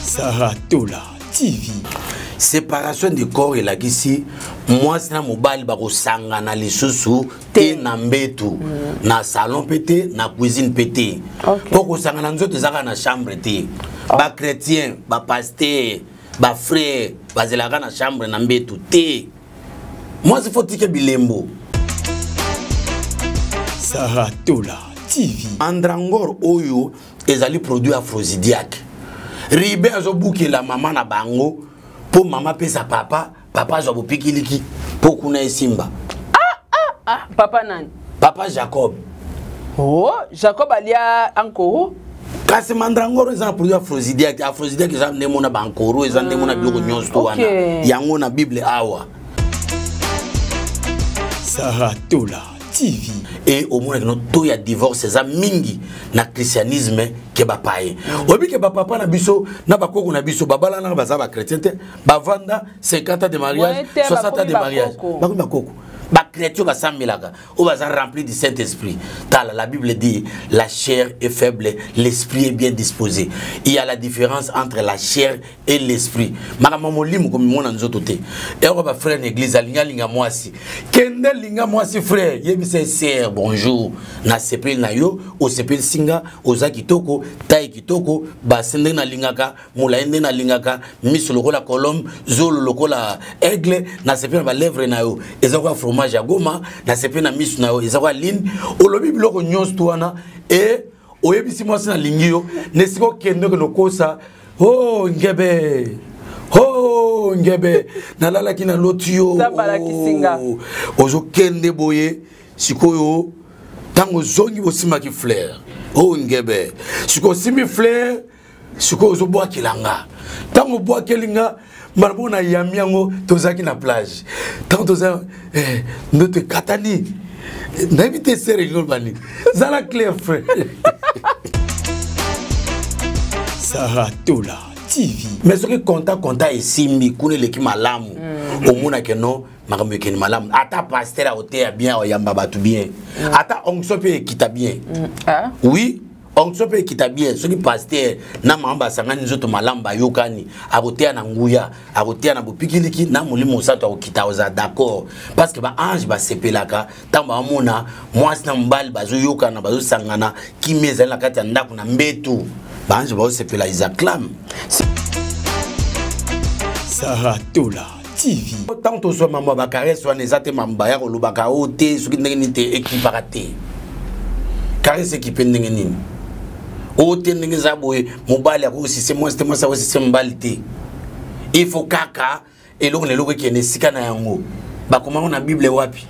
Saratola TV. Séparation du corps elakisi mwasi na mobali bakosangana lisusu te na mbetu na salon mpe te, na cuisine mpe te, mpo kosangana nzoto ezaka na chambre te. Bachrétien, bapasteur, bafrère bazelaka na chambre na mbetu te. Mwasi faut tike bilembo. Saratola TV. Mandragore oyo ezali produit aphrodisiaque. Ribe azobukela mama na bango mpo mama apesa papa, papa azwa bopikiliki mpo kuna esimba. Ah, papa nani? Papa Jacob. Oh, Jacob alia ankoro. Kasi mandragore eza na produit aphrodisiaque. Aphrodisiaque eza nde mona bankoro, eza nde mona biloko nyonso to wana yango na Bible awa. Saratola TV. E omonaki no to ya divorce eza mingi na christianisme ke bapaye. Oyebi ke bapapa na biso na bakoko na biso babalanaka, baza bachrétien te, bavanda 50 ans de mariage, Ouais, te, 60 ans de bakomi mariage. bakoko. Bakomi bakoko, bachrétien basambelaka, oyo baza rempli du Saint Esprit. Tala, la Bible dit: la chair est faible, l'esprit est bien disposé. Il y a la différence entre la chair et l'esprit. Makambo molimo komimona nzoto te. Ero bafrère na église alinga alinga mwasi, kende linga mwasi. Frère, yebisa sœur: bonjour, nasepeli na yo, osepeli singa, oza kitoko, taille kitoko, base ndenge nalingaka, molai ndenge nalingaka, miso lokola colombe, zolo lokola aigle, nasepeli na balèvre na yo, eza koya fromage ya Goma, nasepeli na miso na yo, eza koya line. Olobi biloko nyonso to wana e oyebisi mwasi nalingi yo. Na esika okende okende okosa: o ngebe, o ngebe, nalalaki na loti yo. Nzambe alakisi nga. Oh, ozokende boye sikoyo, ntango ozongi bosimbaki fleur, o ngebe, sikoyo osimbi fleur, sikoyo ozobwakela nga. Ntango obwakeli nga mbala moko nayambi yango. Tozalaki na plage, ntango toza ndoto ekatani. Nayebi te sere elingi oloba nini. Zala clair, frère. Saratola TV. Mais soki contact contact esimbi kuna eleki malamu, omonake no makambo ekende malamu. Ata pasteur akoteya bien, akoyamba bato bien, ata onction mpe ekita bien. Ah? Oui, onction mpe ekita bien soki pasteur na mama basangani nzoto malamu, bayokani, akoteya na nguya, akoteya na bopikiliki na molimo mosantu akokita, akozala d'accord, parce que baange basepelaka ntango bamona mwasi na mobali bazoyokana, bazosangana, kimia ezali na kati ya ndako na mbetu, baange bazosepela, ils acclament. Saratola TV. Ntango tozwa mambo ya bacaresse wana, eza te mambo baya kolobaka o te soki ndenge nini te, ekipaka te. Caresse ekipe ndenge nini? O te, ndenge eza boye, mobali akosise mwasi te, mwasi akosise mobali te. Il faut kaka eloko na eloko ekende esika na yango. Bakomango na Bible wapi?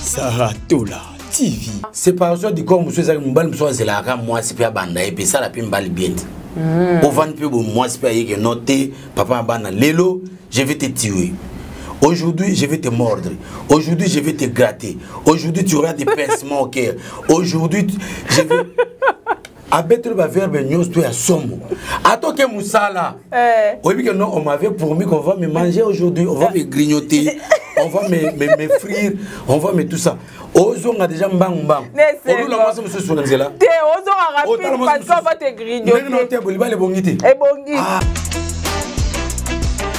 Saratola TV. Séparation du corps mosusu ezalaki mobali mosusu azelaka mwasi mpe abanda ye mpe esala mpe mibali bien te. Ovandi mpe bo mwasi mpe ayeke no te: papa ya bana, lelo je vais te tuer, aujourd'hui je vais te mordre, aujourd'hui je vais te gratter, aujourd'hui tu auras des pincements au cœur, aujourd'hui je vais abeteli baverbe nyonso to ya somo. Atoke mosala. Oyebi que non, on m'avait promis qu'on va me manger aujourd'hui, on va me grignoter, on va me frire, on va me tout ça. Ozonga déjà mbangu mbangu, olula mwasi mosusu na nzela. Te, ozonga rapide parce qu'on va te grignoter. Ndenge na ote bolibala ebongi te. Ebongi.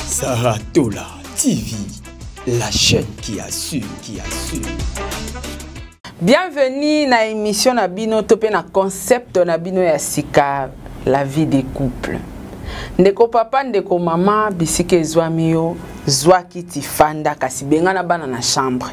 Saratola TV. La chaîne qui assure, qui assure. Bienvenue na émission na bino to pe na concept na bino ya sika, la vie des couples. Ndeko papa, ndeko mama, bisika ezwami yo, zwa kiti fanda, kasi benga na bana na chambre.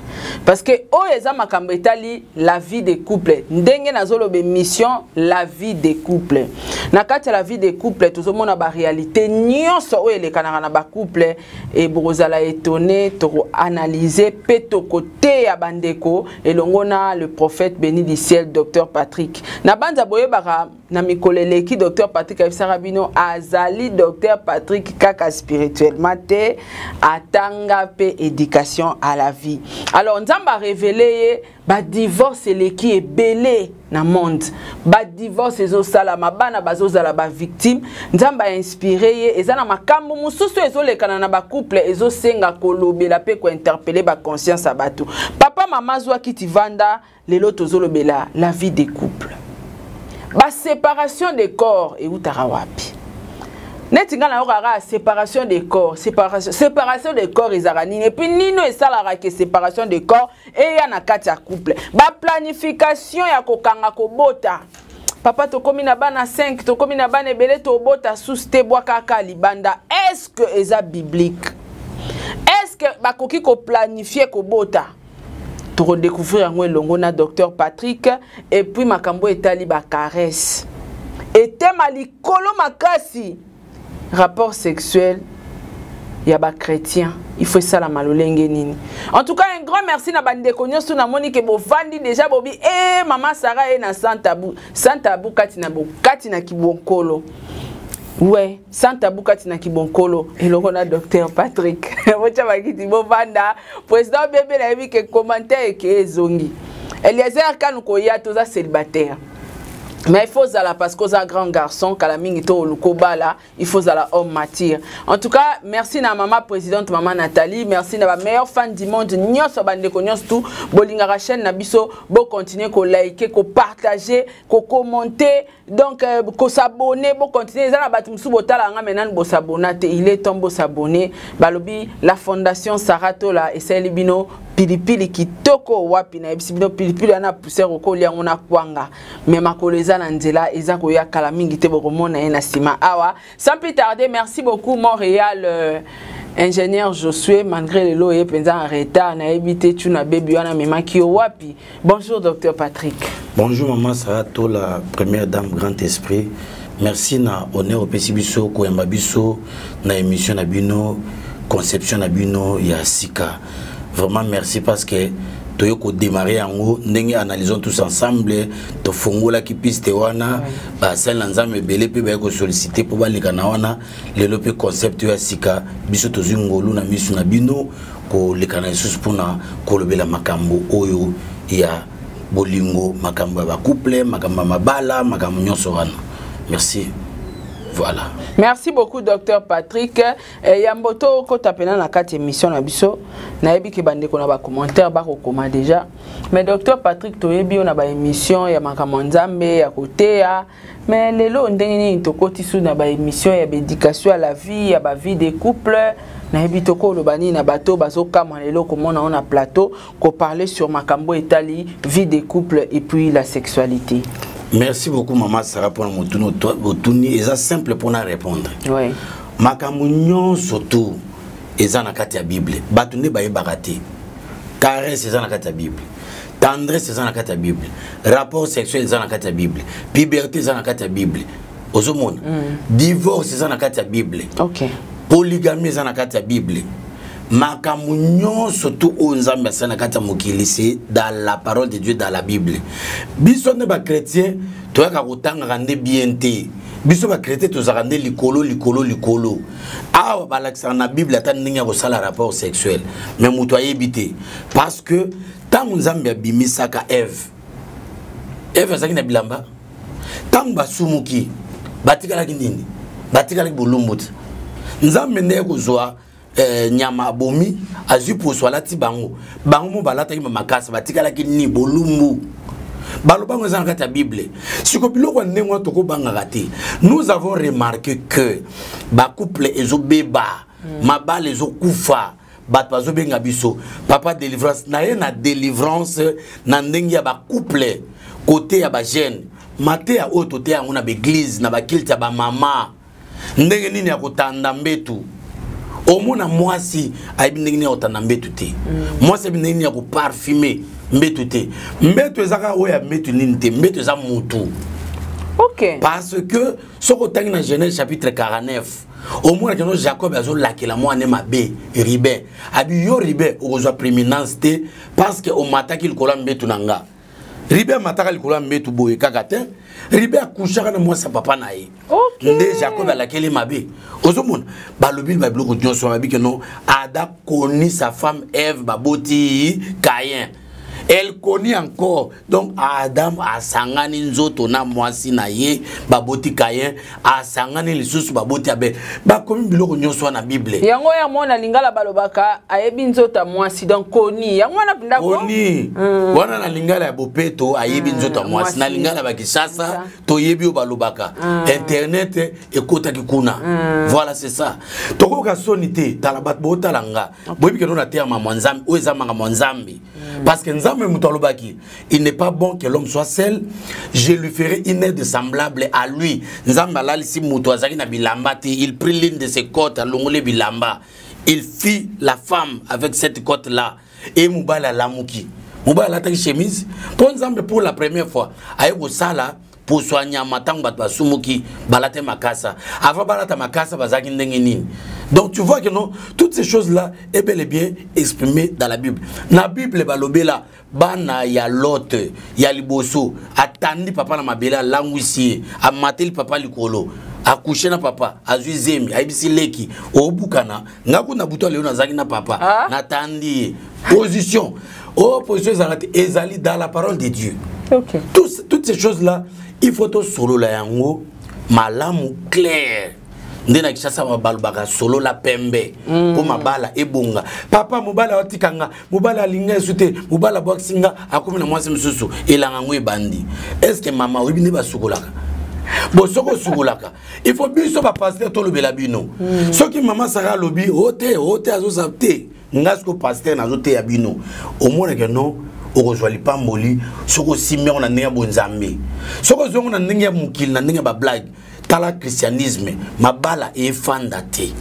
Parce que oyo eza makambo etali la vie des couples. Ndenge nazoloba émission la vie des couples. Na kati ya la vie des couples, tozomona ba réalité nyonso oyo elekanaka na ba couple e bokozala étonné, toko analyser pe tokoteya bandeko elongo na le prophète béni du ciel, Dr Patrick. Na banza boyebaka na mikolo eleki, Dr Patrick ayebisaka bino azali Dr Patrick kaka spirituellement te, atanga mpe éducation à la vie. Alors Nzambe arévélé ye badivorce eleki ebele na monde, badivorce ezosalama, bana bazozala bavictime. Nzambe ainspiré ye, eza na makambo mosusu ezolekana na bacouple, ezosenga kolobela mpe kointerpeller baconscience ya bato. Papa, mama, zwaki tivanda. Lelo tozolobela la vie des couples. Baséparation de corps eutaka wapi? Neti ngai nayokaka séparation de corps, séparation, séparation de corps ezalaka nini? Et puis nini esalaka ke séparation de corps eya na kati ya couple? Baplanification ya kokanga kobota, papa, tokomi na bana 5, tokomi na bana ebele, tobota susu te, bwaka kaka libanda. Est ce que eza biblique? Est ce que bakoki koplanifie kobota? Tokodécouvrir yango elongo na docteur Patrick. Et puis makambo etali bacaresse, etema likolo makasi, rapport sexuel ya bachrétien, il faut esalama lolenge nini? En tout cas, un grand merci na bandeko nyonso. Namoni ke bovandi déjà, bobi e mama Sara ye na sans tabou, sans tabou kati na kati na kibonkolo. Ouais, sans tabou kati na kibonkolo elongo na docteur Patrick. Botya bakiti, bovanda. Président bebe, nayebi ke commentaire eke ezongi. Eliezer Kanu koya, toza célibataire, mais il faut zala parce que oza grand garçon, kala mingi to oluka obala, il faut zala homme mature. En tout cas, merci na mama présidente, mama Nathalie. Merci na ba meilleur fan du monde nyonso, bandeko nyonso tout bolingaka chaîne na biso. Bocontinue kolike, kopartage, kocommenter, donc kosabonner. Bocontinue, eza na bato mosusu botala nga maintenant bosabona te. Il est temps bosabonner. Balobi la fondation Saratola esaleli bino pilipili kitoko. Wapi nayebisi bino pilipili wana poussière, okolia yango na kwanga. Me makolo eza na nzela, eza koya kala mingi te, bokomona ye na nsima awa. Sans plus tarder, merci beaucoup Montréal, ingénieur Josué, malgré lelo oye mpenza en retard, nayebi te tuna bebi wana amemaki yo wapi. Bonjour docteur Patrick. Bonjour maman Sarah Tola, première dame grand esprit. Merci na honneur opesi biso koyamba biso na émission na bino, conception na bino ya sika. Vraiment merci, parce que toye kodémarre yango ndenge analysons tous ensemble. Tofungolaki piste wana, basali na Nzambe ebele mpe baye kosollicite mpo baleka na wana. Lelo mpe concept oyo ya sika, biso tozwi ngolu na miso na bino koleka na lisusu mpona kolobela makambo oyo ya bolingo, makambo ya bacouple, makambo ya mabala, makambo nyonso wana. Merci, voilà. Merci beaucoup docteur Patrick. Yambo tokota mpena na kati émission na biso, nayebi ke bandeko na bacommentaire bakokoma déjà. Mais docteur Patrick, toyebi yo na baémission ya makambo ya Nzambe, ya koteya. Mais lelo ndenge nini tokoti su na baémission ya baéducation ya la vie, ya bavie de couple? Nayebi tokoloba nini na bato bazokamwa lelo komona o na plateau koparler sur makambo etali vie de couple et puis la sexualité? Merci beaucoup mama Sara mpona motuni otuni. Eza simple mpona répondre. Makambo nyonso tu eza na kati ya Bible, bato nde bayebaka te. Caresse eza na kati ya Bible, tendresse eza na kati ya Bible, rapport sexuel eza na kati ya Bible, puberté eza na kati ya Bible, ozomona. Divorce eza na kati ya Bible. Polygamie eza na kati ya Bible. Makambo nyonso tu oyo Nzambe asali na kati ya mokili, c'est dans la parole de Dieu, dans la Bible. Biso nde bachrétien toyaka kotangaka nde bien te. Biso bachrétien tozalaka nde likolo, likolo, likolo. Awa balakisaka na Bible ata ndenge ya kosala rapport sexuel, mais moto ayebi te, parce que ntango Nzambe abimisaka Eve, Eve azalaki na bilamba. Ntango basumuki, batikalaki nini? Batikalaki bolumbu te. Nzambe nde kozwa nyama abomi, azwi poso alati bango. Bango mo balataki makasi, batikalaki nini? Bolumbu. Balobango eza na kati ya Bible. Siko biloko ya ndenge wana tokobangaka te. Nous avons remarqué que bacouple ezobeba, mabala ezokufa. Bato bazobenga biso papa délivrance na ye na délivrance na ndenge ya bacouple, kote ya bajeune. Mateya oyo toteya yango na baeglise, na baculte ya bamama, ndenge nini ya kotanda mbetu. Omona mwasi ayebi ndenge nini ya kotanda mbetu te. Mwasi ayebi ndenge nini ya koparfume mbetu te. Mbetu eza kaka oyo ya mbetu nini te, mbetu eza mutu. Parce que soki otangi na Genèse chapitre 49, omona keno Jacob azolakela mwana mabe Ruben. Abi yo Ruben, okozwa prééminence te parce que omataki likolo ya mbetu na nga. Ruben amataka likolo ya mbetu boye kaka te. Ruben akushaka na mwasi ya papa na ye. Nde Jacob alakeli mabe. Ozomona balobi babiloko nyonso, babi keno Adam connut sa femme Ève, baboti Caïn. Elle connut encore. Donc Adam asangani nzoto na mwasi na ye, baboti Caïn, asangani lisusu baboti Abel. Bakomi biloko nyonso wana Bible. Yango ya mona lingala balobaka ayebi nzoto ya mwasi, donc koni. Yango wana mpenza ko? Koni. Wana na lingala ya bopeto ayebi nzoto ya mwasi. Na lingala ya Kinshasa toyebi oyo balobaka. Internet ekotaki kuna. Voilà, c'est ça. Tokoka soni te, tala bato botala nga. Boyebi ke no na terme ya Nzambe, oyo eza makambo ya Nzambe. Parce que Nzambe moto alobaki, il n'est pas bon que l'homme soit seul, je lui ferai une aide semblable à lui. Nzambe alalisi moto azalaki na bilamba te, il prit l'une de ses côtes, alongoli bilamba. Il fit la femme avec cette côte-là. Et mobali alamuki. Mobali alataki chemise. Mpo Nzambe pour la première fois, aye kosala poso ya nyama ntango bato basumuki balata makasa. Avant balata makasa bazalaki ndenge nini? Donc tu vois que non, toutes ces choses-là est bel et bien exprimées dans la Bible. Na Bible balobela bana ya Lot ya liboso atandi papa na mabele, alangwisi ye, amateli papa likolo, akushe na papa, azwi zemi, ayebisi leki obukana nga kuna butu lelo nazalaki na papa. Ah? Natandi ye. Position oh, position ezalaka te, ezali dans la parole de Dieu. Toutes ces choses-là, il faut tosolola yango malamu, clair. Nde na Kinshasa balobaka solola pembe mpo mabala ebonga. Papa mobali aotika nga, mobali alinga esu te, mobali abwakisi nga, akomi na mwasi mosusu, elanga yango ebandi. Est ce que mama oyebi nde basukolaka? Bo soki osukolaka, il faut biso bapasteur tolobela bino. Soki mama Sara alobi o te, o te, azosa te, nga siko pasteur nazoteya bino, omonake no okozwa lipamboli soki osimbi yango na ndenge ya bonzambe. Soki ozwi yango na ndenge ya mokili, na ndenge ya bablague, tala christianisme, mabala efanda te.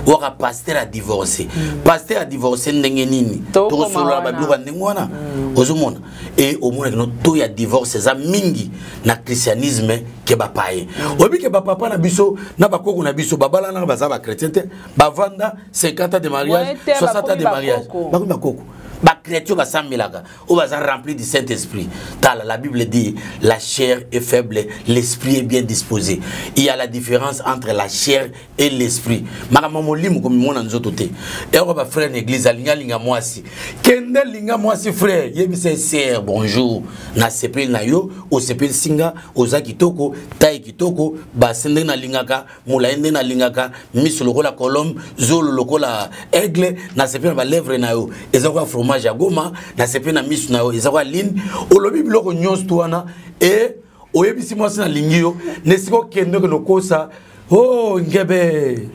Waka pasteur a divorcé, pasteur a divorcé ndenge nini? Tokoma tokosolola wana. Babiloko ya ndenge wana ozomona e omonaki no to ya divorce eza mingi na christianisme ke bapaye. Oyebi ke bapapa na biso na bakoko na biso babalanaka, baza bachrétien te, bavanda 50 ans de mariage, Ouais, te, 60 ans de bakomi mariage, bakoko. Bakomi bakoko. Bachrétien basambelaka oyo baza rempli du Saint-Esprit. Tala, la Bible dit, la chair est faible, l'esprit est bien disposé. Il y a la différence entre la chair et l'esprit. Makambo molimo komimona nzoto te. Ero ba frère na église alinga linga mwasi, kende linga mwasi, frère yebisa sœur bonjour, na sepeli na yo, osepeli singa, oza kitoko, taille kitoko, basi ndenge nalingaka, molai nde nalingaka, miso lokola colombe, zolo lokola aigle, nasepeli na balèvre na yo eza koya fromage ya Goma, nasepeli na miso na yo eza koya line. Olobi biloko nyonso to wana e oyebisi mwasi nalingi yo, na esika okende okende okosa o ngebe,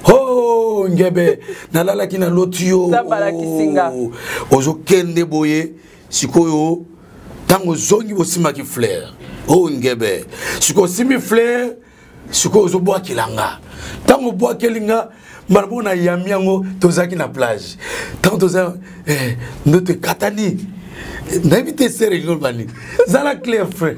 o ngebe nalalaki na loti yo. Nzambe alakisi nga. Oh, ozokende boye sikoyo, ntango ozongi bosimbaki fleur, o ngebe sikoyo osimbi fleur, sikoyo ozobwakela nga. Ntango obwakeli nga mbala moko nayambi yango, tozalaki na plage, ntango toza ndoto ekatani, nayebi te sere elingi oloba nini. Zala clair, frère.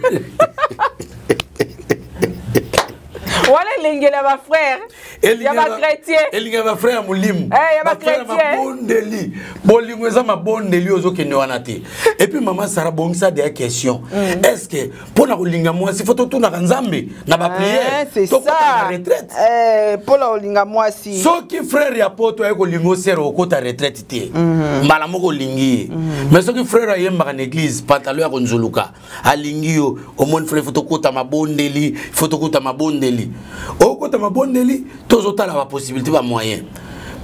Wana elengeli ya bafrère ya bachrétien. Elingi ya bafrère ya molimo. Eh, ya bafrère ya bachrétien. Mabondeli, bolingo eza mabondeli, ozokende wana te. Et puis mama Sara, bongisa deya question: est ce que mpo na kolinga mwasi fo totunaka Nzambe na baprière? Eh, c'est tokota ça. Na retraite. Eh, mpola olinga mwasi. Soki frère ya poto aye kolinga osere, okota retraite te, mbala moko olingi ye. Mais soki frère ayembaka na église, pantalon ya konzuluka, alingi yo, omoni frère, fo tokota mabondeli, fo tokota mabondeli, okota mabondeli, tozotala bapossibilité, bamoyen,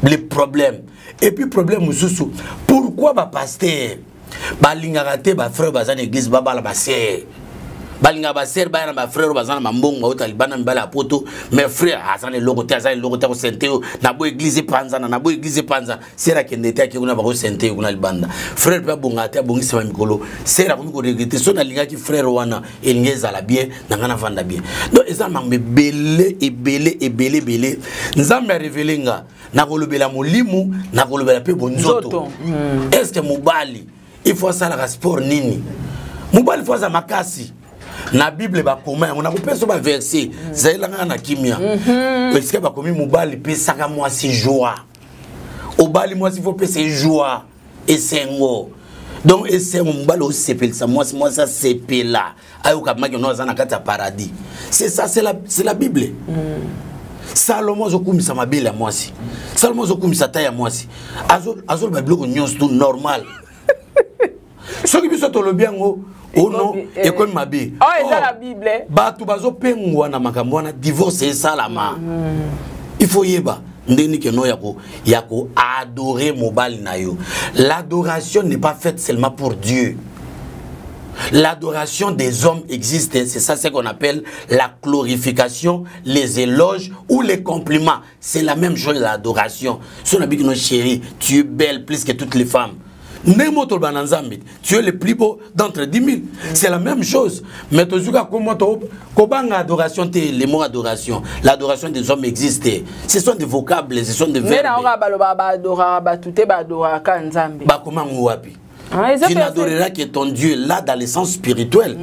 le problème. Et puis problème mosusu, pourquoi bapasteur balingaka te bafrère baza na église babala basere? Balingaka basere baya na bafrère oyo baza na bambongo, bauta libanda, mibale ya poto, mais frère aza na eloko te, aza na eloko te, akosente yo na bo église epanzana, na bo église epanzana, sere akende te, ake kuna, bakosente yo kuna libanda. Frère mpe abongaka te, abongisama mikolo, sere akomi koregretter: so nalingaki frère wana, elingi ezala bien na ngai, navanda bien. Donc eza makambo ebele ebele ebele ebele. Nzambe arévéler nga, nakolobela molimo, nakolobela mpe bonzoto. Nzoto. Est ce que mobali il faut asalaka sport nini? Mobali faut aza makasi. Na Bible bakoma yango, nakopesa baverset, zalelanga na kimia. Esika bakomi mobali pesaka mwasi joie, obali mwasi fo pesa ye joie, esengo. Donc esengo, mobali osepelisa mwasi, mwasi asepela, ayoka maki no aza na kati ya paradis. C'est ça, c'est la Bible. Salomo azokumisa mabele ya mwasi, Salomo azokumisa taille ya mwasi, azoloba biloko nyonso tout normal. Soki biso tolobi yango ono eh, ekomi mabe. Oh, eza la Bible. Bato bazopengwa na makambo wana, divorce esalama. Il faut yeba ndenge keno ya ko adorer mobali na yo. L'adoration n'est pas faite seulement pour Dieu. L'adoration des hommes existe, c'est ça ce qu'on appelle la glorification, les éloges ou les compliments. C'est la même chose, l'adoration. Si on a dit que non, chérie, tu es belle plus que toutes les femmes. Ndenge moto oloba na Nzambe, tu es le plus beau d'entre 10 000. C'est la même chose. Mais tozuka kombo kobanga adoration te, le mot adoration. L'adoration des hommes existe. Ce sont des vocables, ce sont des Nde verbes. na oka baloba baadoraka bato te, baadoraka Nzambe. Bakoma ngo wapi? Ah, eza Tu n'adoreras que ton Dieu, là, dans le sens spirituel.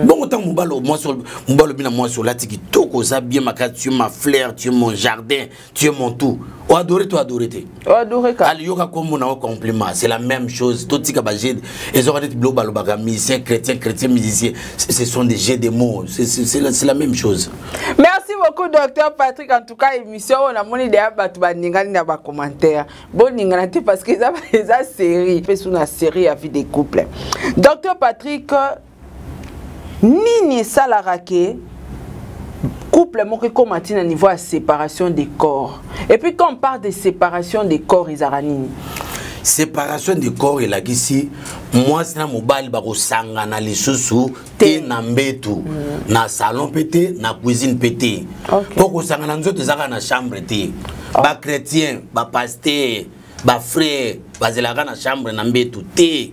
Bon, autant mobalo, mwasi, mobalo bina mwasi olati kitoko, oza bien makasi, tu es ma fleur, tu es mon jardin, tu es mon tout. Oadore to adore te? Oadore ka. Ali yoka kombo na yo, compliment, c'est la même chose. Totika ba jeu ezoka neti biloko balobaka musicien chrétien, chrétien musicien, ce sont des jeux de mots, c'est la même chose. Merci beaucoup, docteur Patrick. En tout cas, émission oyo namoni deya bato baningani na bacommentaire. Boningana te parce que eza série mpe su na série ya vie de couple. Docteur Patrick, nini esalaka ke couple moko ekóma ntina niveau ya séparation des corps? Et puis, quand on parle de séparation des corps, ezalaka nini? Séparation du corps elakisi mwasi na mobali bakosangana lisusu te na mbetu, na salon mpe te, na cuisine mpe te. Mpo kosangana nzoto eza kaka na chambre te. Bachrétien, bapasteur, bafrère bazelaka na chambre na mbetu te.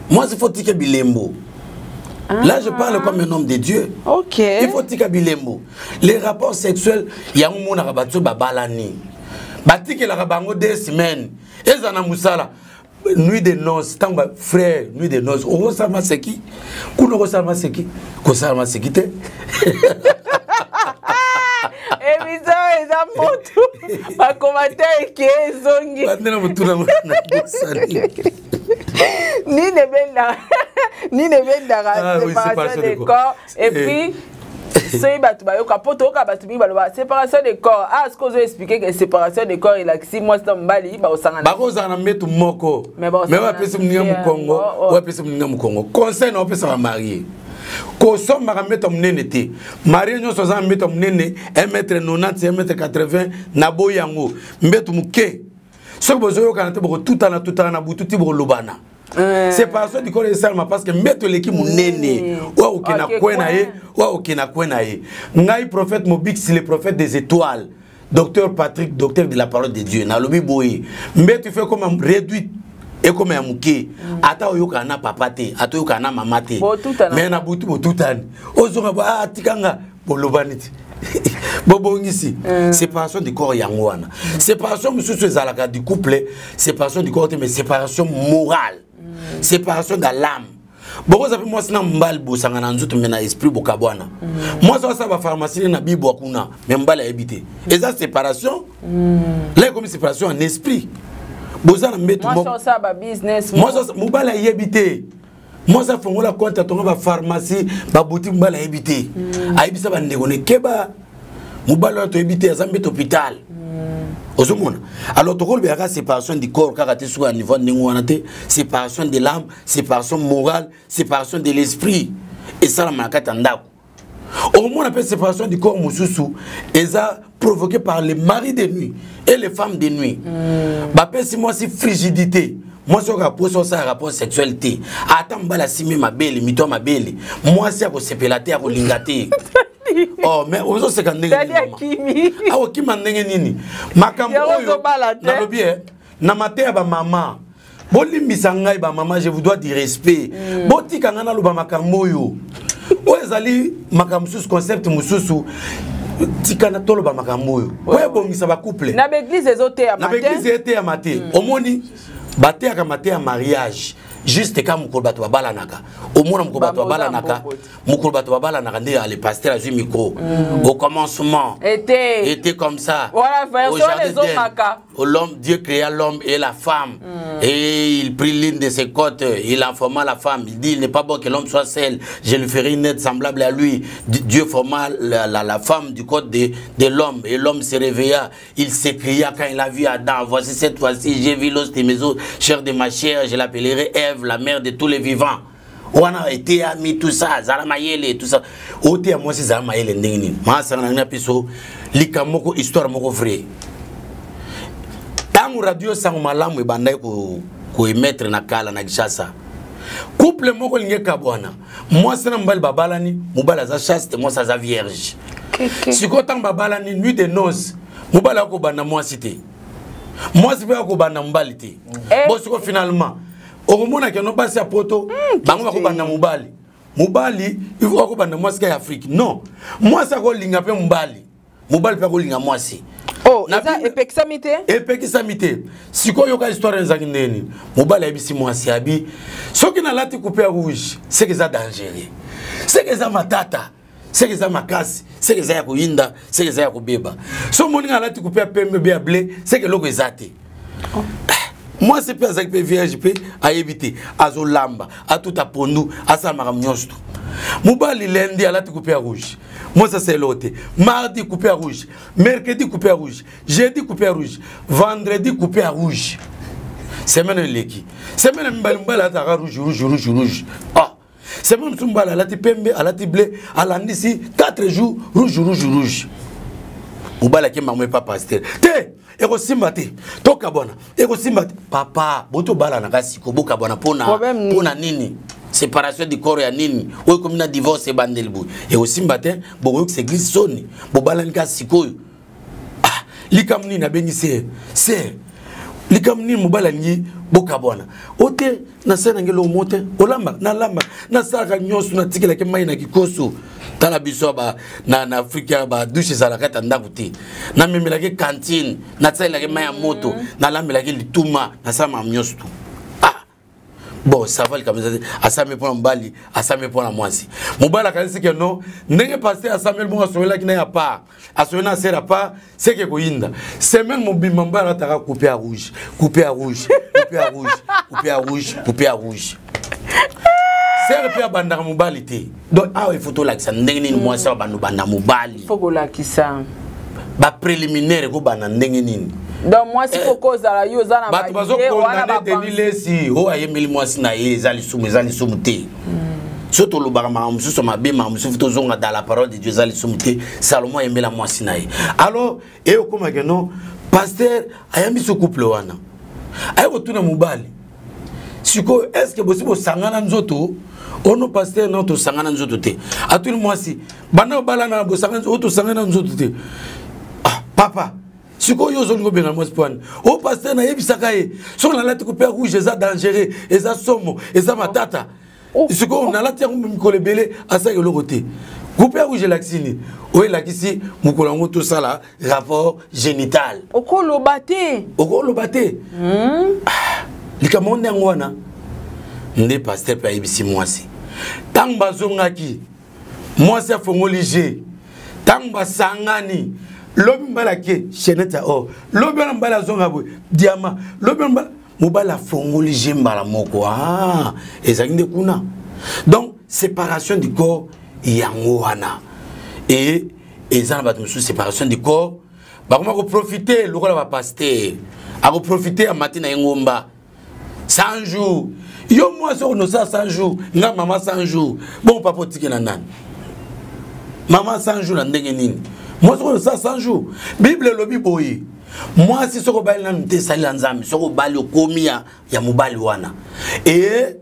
Mwasi faut tika bilembo. Là, je parle comme un homme de Dieu. Il faut tika bilembo. Les rapports sexuels, yango monaka bato babalani, batikelaka bango 2 semaines, eza na mosala, nuit de noces. Ntango ba frère, nuit de noces, okosala maseki kuna, okosala maseki, kosala maseki te. Émission eza motu, bacommentaire eke ezongi. Bande na motuna na bosani. Nini ebendaka Ah oui, séparation séparation de de corps? Et Eh. puis soki bato bayoka, mpo toyoka bato mingi baloba séparation de corps. Ah, ce que ozo expliquer ke séparation de corps elakisi mwasi na mobali baosangana. Bakozala na mbetu moko, Mais mais baosangana bapesi moninga te, mokongo. Oh. Oyo apesi moninga mokongo, conseil na opesa bamarie: kosombaka mbeto ya monene te. Marié nyonso aza na mbeto ya monene, 1 mètre 90, 1 mètre 80, na boyi yango. Mbeto moke, soki bozoyokana te, bokotutana tutana na butu ti bokolobana. Séparation du corps esalama parce que mbeto eleki monene. Oyo akokende na kwe na ye, oyo akokende na kwe na ye. Ngai prophète Mobix, le prophète des étoiles, docteur Patrick, docteur de la parole de Dieu, nalobi boye: mbeto ife ekoma réduite, ekoma ya moke. Ata oyokana na papa te, ata oyokana na mama te, Botutana. Mais na butu botutani, ozonga bo ah, tikanga, bolobani te, bobongisi. Séparation du corps yango wana. Séparation mosusu ezalaka du couple, séparation du corps te, mais séparation morale, séparation de l'âme. Bokoza mpe mwasi na mobali bosanga na nzoto, mais na esprit bokabwana. Mwasi asala bapharmacie na bibwa kuna, mais mobali ayebi te. Eza séparation là, ekomi séparation en esprit. Boza na mbetu mwasi moko, osala babusiness. Mwasi mobali ayebi te. Mwasi afongola compte, atonga bapharmacie, baboutique, mobali ayebi te. Ayebisa bandeko ne keba, mobali wana toyebi te, aza mbeto hôpital. Ozomona? Alors tokolobelaka séparation du corps kaka te, soki ya niveau ndenge wana te. Séparation de l'âme, séparation morale, séparation de l'esprit esalama na kati ya ndako. Okomona mpe séparation du corps mosusu eza provoqué par les maris de nuit et les femmes de nuit. Bapesi mwasi frigidité, mwasi oyo aposa osala rapport sexuel te. Ata mobali asimbi mabele, mito ya mabele, mwasi akosepela te, akolinga te. Oh, mais ozoseka ndenge Dadi nini, mama? Akimi. Akokima ndenge nini? Makambo Yango oyo ozobala te. nalobi e na mateya, bamama bolimbisa ngai, bamama, je vous dois du respect. Botika ngai naloba makambo oyo. Oyo ezali makambo mosusu, concept mosusu. Tikana toloba makambo oyo oyo ebongisa bacouple. Na baeglise ezoteyama. Na baeglise eteyama te. Omoni, bateyaka mateya mariage juste ka mokolo bato babalanaka. Omona mokolo bato Bamboza babalanaka, mbongo te. mokolo bato babalanaka nde le pasteur azwi micro: "Au commencement Était. était comme ça Voilà, au version jardin d'Éden, ezomaka. au l'homme, Dieu créa l'homme et la femme et il prit l'une de ses côtes, il en forma la femme. Il dit: il n'est pas bon que l'homme soit seul, je lui ferai une aide semblable à lui. Dieu forma la femme du côte de l'homme et l'homme se réveilla. Il s'écria quand il a vu Adam: voici, cette fois-ci j'ai vu l'os de mes os, chair de ma chair, je l'appellerai Ève." Ève, la mère de tous les vivants. Wana eteyami tout ça, azala mayele tout ça. Oteya mwasi zala mayele ndenge nini? Masanga na ngai biso likambo moko, histoire moko vrai. Ntango radio Sango Malamu ebandaki koemettre na kala na Kinshasa, couple moko elingi ekabwana, mwasi na mobali babalani, mobali aza chaste, mwasi aza vierge. Sikoyo ntango babalani, nuit de noces, mobali akobanda mwasi te, mwasi mpe akobanda mobali te. Bo sikoyo finalement okomona keno basi ya poto bango bakobanda mobali, mobali akobanda mwasi ka ya Afrique. Non, mwasi akolinga mpe mobali, mobali mpe akolinga mwasi. Oh, eza epekisami te? Epekisami te. Sikoyo yoka histoire ezalaki ndeni. Mobali ayebisi mwasi, abi soki nalati coupe ya rouge, seke eza dangereux, seke eza matata, seke eza makasi, seke eza ya koyinda, seke eza ya kobeba. So omoni nga alati coupe ya pembe be ya bleu, seke eloko eza te. Mwasi mpe azalaki mpe vierge mpe ayebi te, azolamba, atuta pondu, asala makambo nyonso to. Mobali lundi alati coupe ya rouge, mwasi asala eloko te. Mardi coupe ya rouge, mercredi coupe ya rouge, jeudi coupe ya rouge, vendredi coupe ya rouge. Semaine eleki, semaine mibale, mobali alataka rouge, rouge, rouge, rouge. Ah, semaine mosusu mobali alati pembe, alati bleu, alandisi 4 jours rouge, rouge, rouge. Mobali akemba mo epa pasteur te, ekosimba te, tokabwana, ekosimba te. Papa, botobalanaka siko, bokabwana mpona nini? Séparation du corps ya nini oyo ekomi na divorce? Ebandeli boye ekosimba te, bokoyokisa église soni, bobalani kaka sikoyo. Ah, likambo nini? Abengi ser, ser, likambo nini? Mobali alingi bokabwana. O te, nasala nange eloko mo te, olamba, nalamba, nasalaka nyonso, natikelaki mai na kikoso. Tala biso ba, na Afrika ya badouche ezalaka ata ndako te. Namemelaki cantine, nasalelaki mai ya moto, nalambelaki lituma, nasala makambo nyonso tu. Ah bon, ça va, likambo eza te. Asami mpo na mobali, asami mpo na mwasi. Mobali akanisi ke non, ndenge pasteur asameli bongo, asomelaki na ya part, asomi na sere part, seke koyinda. Semaine mobimba mobali alataka coupe ya rouge, coupe ya rouge, coupe ya rouge, coupe ya rouge, coupe ya rouge. Sere mpe abandaka mobali te. Donc awa il faut tolakisa ndenge nini mwasi awa bando banda mobali. Faut kolakisa bapréliminaire ekobanda ndenge nini. Donc mwasi faut kozala yo oza na bato bazokondane Denis Lesi oyo ayembeli mwasi na ye, eza lisumu, eza lisumu te. So tolobaka makambo mosusu mabe, makambo mosusu tozonga dans la parole de Dieu, eza lisumu te. Salomo ayembela mwasi na ye. Alors e okomake non, pasteur ayambi so couple wana, aye kotuna mobali sikoyo: est ce que bosi bosangana nzoto? Ono pasteur, non, tosangana nzoto te. Atuni mwasi: banda obalana, bosangana? Oyo tosangana nzoto te. Ah papa, sikoyo ozolinga obenga mwasi mpo wani? O pasteur, nayebisaka ye soki nalati coupe ya rouge, eza dangereux, eza somo, eza matata. Sikoyo nalati yango mikolo ebele, asalaki eloko te. Coupe ya rouge elakisi nini? Oyo elakisi mokolo yango tosala rapport génital. Okoloba te. Okoloba te. Likambo nde yango wana nde pasteur mpe ayebisi mwasi. Ntango bazongaki, mwasi afongoli je. Ntango basangani, lobi mobali ake chaînette ya or, lobi wana mobali azonga boye diamant, lobi wana mobali afongoli je mbala moko. Ah, ezalaki nde kuna. Donc séparation du corps yango wana. E eza na bato mosusu, séparation du corps bakoma koprofite lokola bapasteur akoprofite, amati na ye ngomba 100 jours. Yo mwasi okonosala 100 jours, nga mama 100 jours, bon papa otikela nani? Mama 100 jours na ndenge nini? Mwasi okonosala 100 jours? Bible elobi boye: mwasi soki obali nanu te, esalela Nzambe. Soki obali, okomi ya mobali wana. E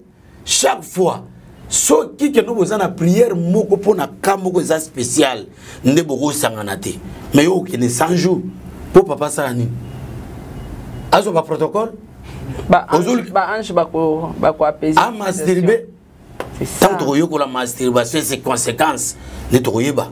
chaque fois soki kendo boza na prière moko mpo na ka moko eza spécial nde bokosangana te. Mais yo okende 100 jours mpo papa asala nini? Azwa baprotocole. Baange bakoapese. Amasturbe. Ntango tokoyokola masturbation, ses conséquences nde tokoyeba,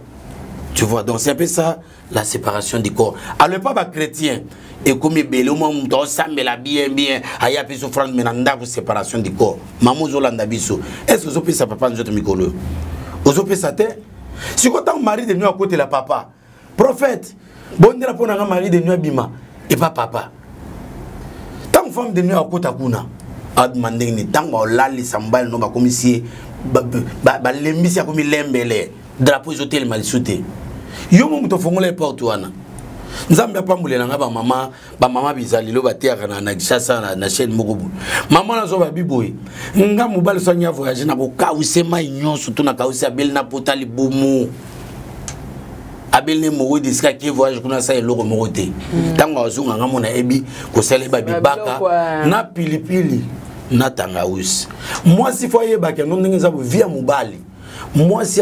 tu vois. Donc c'est un peu ça, la séparation du corps. Alors pas bachrétien ekomi ebele, omwa moto aosambela bien bien, aya mpe offrande, me na ndako séparation du corps. Mama ozolanda biso, est ce que ozopesa papa nzoto mikolo oyo? Ozopesa te. Sikoyo ntango mari de nuit akotela papa prophète, bondela mpo na nga mari de nuit abima epa papa. Ntango femme de nuit akota kuna, abima ndenge nini? Ntango aolalisa mobali no, bakomisi ye, balembisi, akomi lembele, drapeau ezotelema lisu te. Yo mo moto ofongola ye porte wana. Nzambe apambolela nga bamama, bamama bizalelo bateyaka na Kinshasa na chaîne moko boye. Mama nazwa babi boye, nga mobali so angi avoyage na kokawuse mai nyonso to nakawusi abeli na pota libumu, abeli ne moko esika ake voyage kuna, asala eloko moko te. Ntango azonga, nga mona yebi kosala ye babibaka na pilipili na tangawusi. Mwasi fo ayebaka yango ndenge eza vie ya mobali. Mwasi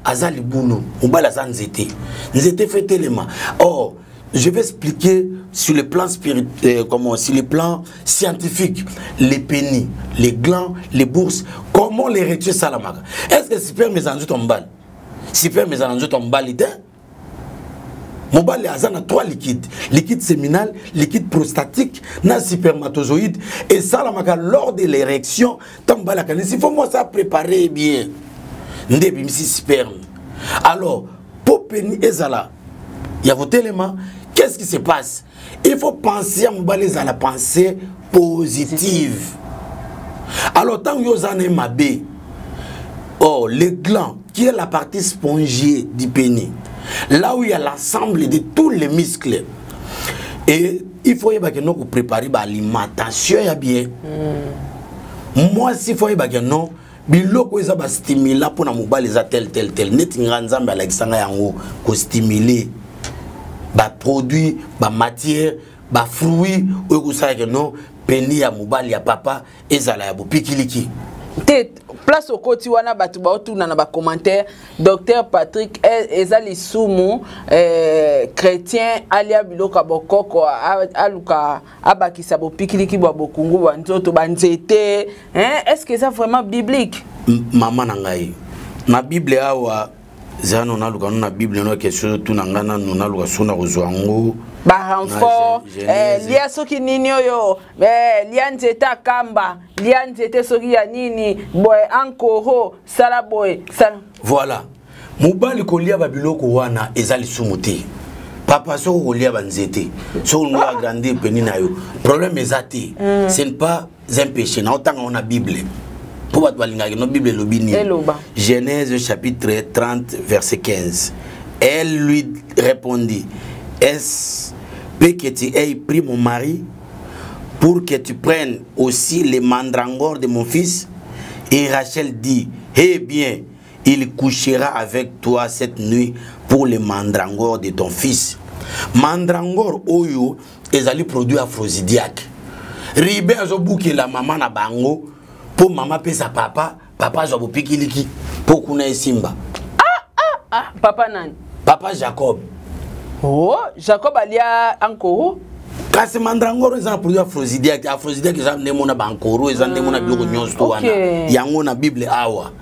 aza libulu, mobali aza nzete. Nzete fe telema. Or je vais expliquer sur le plan spirit, comment, sur le plan scientifique, les pénis, les glands, les bourses, comment les retirer salamaka. Est-ce que sperme eza nzoto mobali? Sperme eza nzoto mobali te. Mobali aza na trois liquides: liquide séminal, liquide prostatique na spermatozoïde. Esalamaka lors de l'érection. Ntango mobali akanisi, faut mwasi apréparer bien nde ebimisi sperme. Alors po pénis ezala ya kotelema, qu'est-ce qui se passe? Il faut penser ya mobali ezala pensée positive. Alors ntango yo oza na ye mabe, or le gland qui est la partie spongiée du pénis, là où il y a l'ensemble de tous les muscles, et il faut yebake no kopréparer baalimentation ya bien. Mwasi fo yebake no biloko eza bastimula mpona mobali eza tel tel tel. Neti nga, Nzambe alakisanga yango kostimuler baproduit, bamatière, bafruit oyo kosalaka no pénis ya mobali ya papa ezala ya bopikiliki. Te, place okoti wana, bato baotuna na bacommentaire: docteur Patrick, eza lisumu chrétien alia biloko ya bokoko, aluka abakisa bopikiliki bwa bokungu bwa nzoto, banzete, hein? Est ce que eza vraiment biblique? Mama na ngai, na Bible awa eza nano, naluka no na Bible no question tuna ngai nano, naluka so na kozwa yango. Barenfort, lia soki nini oyo, lia nzete akamba, lia nzete soki ya nini boye, ankoro sala boye, sala. Voilà, mobali kolia babiloko wana eza lisumu te. Papa, soki kolia banzete, soki olingi agrandir pénis na yo, problème eza te. Ce n'est pas un péché. Na otanga ngo na Bible mpo bato balingaki no Bible elobi nini. Genèse chapitre 30 verset 15: elle lui répondit: est-ce peu que tu aies pris mon mari pour que tu prennes aussi les mandragores de mon fils? Et Rachel dit: eh bien, il couchera avec toi cette nuit pour les mandragores de ton fils. Mandragore oyo ezali produit aphrodisiaque. Ribe azobukela mama na bango mpo mama apesa papa, papa azwa bopikiliki mpo kuna esimba. Ah, ah, papa nani? Papa Jacob. Oh, Jacob alia ankoro? Kasi mandragore eza na produit aphrodisiaque. Aphrodisiaque eza nde mona bankoro, eza nde mona biloko nyonso to wana. Yango na Bible awa.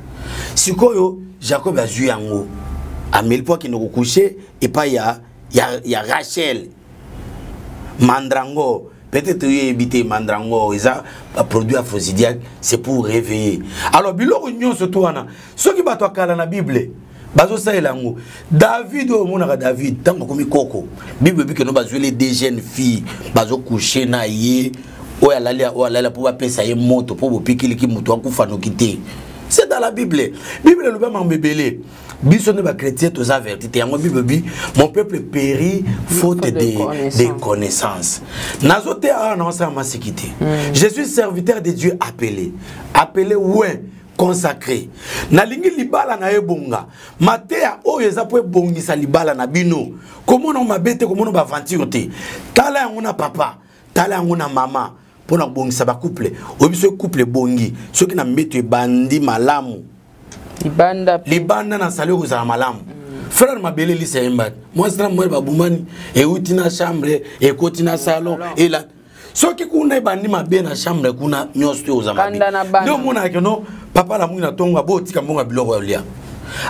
Sikoyo Jacob azwi yango, ameli mpo akende kocoucher epai ya Rachel. Mandragore, peut-être oyebi te, mandragore eza baproduit aphrodisiaque, c'est pour réveiller. Alors biloko nyonso to wana, soki bato akala na Bible bazosalela yango. David oyo omonaka, David ntango akomi koko, Bible ebi keno bazweli deux jeunes filles, bazocoucher na ye, oyo alali, oyo alali, mpo bapesa ye moto mpo bopikiliki moto akufa noki te. C'est dans la Bible. Bible elobi makambo ebele. Biso nde bachrétien toza averti te. Yango Bible bi: mon peuple périt faute de connaissance. Nazo te awa na osala masiki te. Je suis serviteur de Dieu, appelé, appelé, ouais, consacré. Nalingi libala na ebonga. Mateya oyo eza mpo ebongisa libala na bino. Komona mabe te, komona baaventure te. Tala yango na papa, tala yango na mama, mpona kobongisa bacouple. Oyebi, soki couple ebongi, soki na mbeto ebandi malamu, libanda, libanda na sali okozala malamu. Frère, mabele elisa yemba, mwasi na mobali babumani, euti na chambre, ekoti na salon. Ela soki kuna ebandi mabe na chambre kuna, nyonso te oza mabe. Nde omonaka keno papa lamungi na ntongo, abotika mbongo ya biloko ya kolia,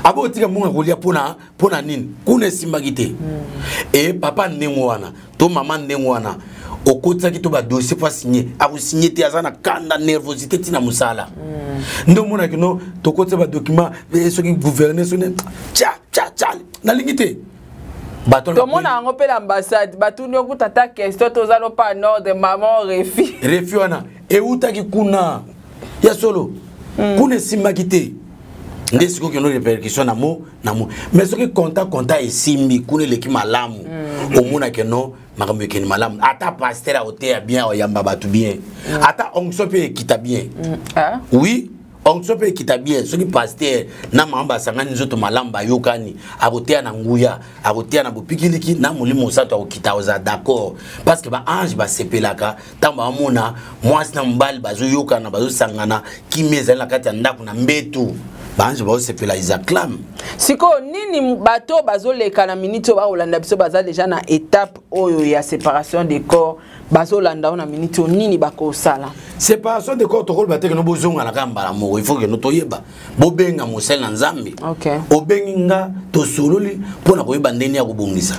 abotika mbongo ya kolia mpona nini? Kuna esimbaki te. E papa ndenge wana to mama ndenge wana, okotisaki to badossier mpo asigne, akosigne te, aza na kanda, nervosité ntina mosala. Nde omonaki no tokotisa badocument, soki gouverne, soki tya tya tya, nalingi te. Tomona yango mpe na ambassade, batuni okuta ata question, toza no pa en ordre, mama refus. Refus wana eutaki kuna ya solo. Kuna esimbaki te, nde sikoyo kendo répercussion na mo na mo. Mais soki contact esimbi kuna, eleki malamu. Omonake no makambo ekende malamu, ata pasteur akoteya bien, akoyamba bato bien, ata onction mpe ekita bien. Ah? Oui, onction mpe ekita bien soki pasteur na mama basangani nzoto malamu, bayokani, akoteya na nguya, akoteya na bopikiliki na Molimo Mosantu, akokita, akozala d'accord, parce que baange basepelaka ntango bamona mwasi na mobali bazoyokana, bazosangana, kimia ezali na kati ya ndako, na mbetu, baange bazosepela, ils acclament. Sikoyo nini bato oyo bazoleka na minute oyo, bakolanda biso, baza déjà na étape oyo ya séparation des corps, bazolanda oyo na minute oyo, nini bakosala? Séparation de corps, tokoloba te keno bozongana kaka mbala moko. Il faut keno toyeba, bobenga mosali na Nzambe. Obengi nga, tosololi mpo na koyeba ndenge ya kobongisa.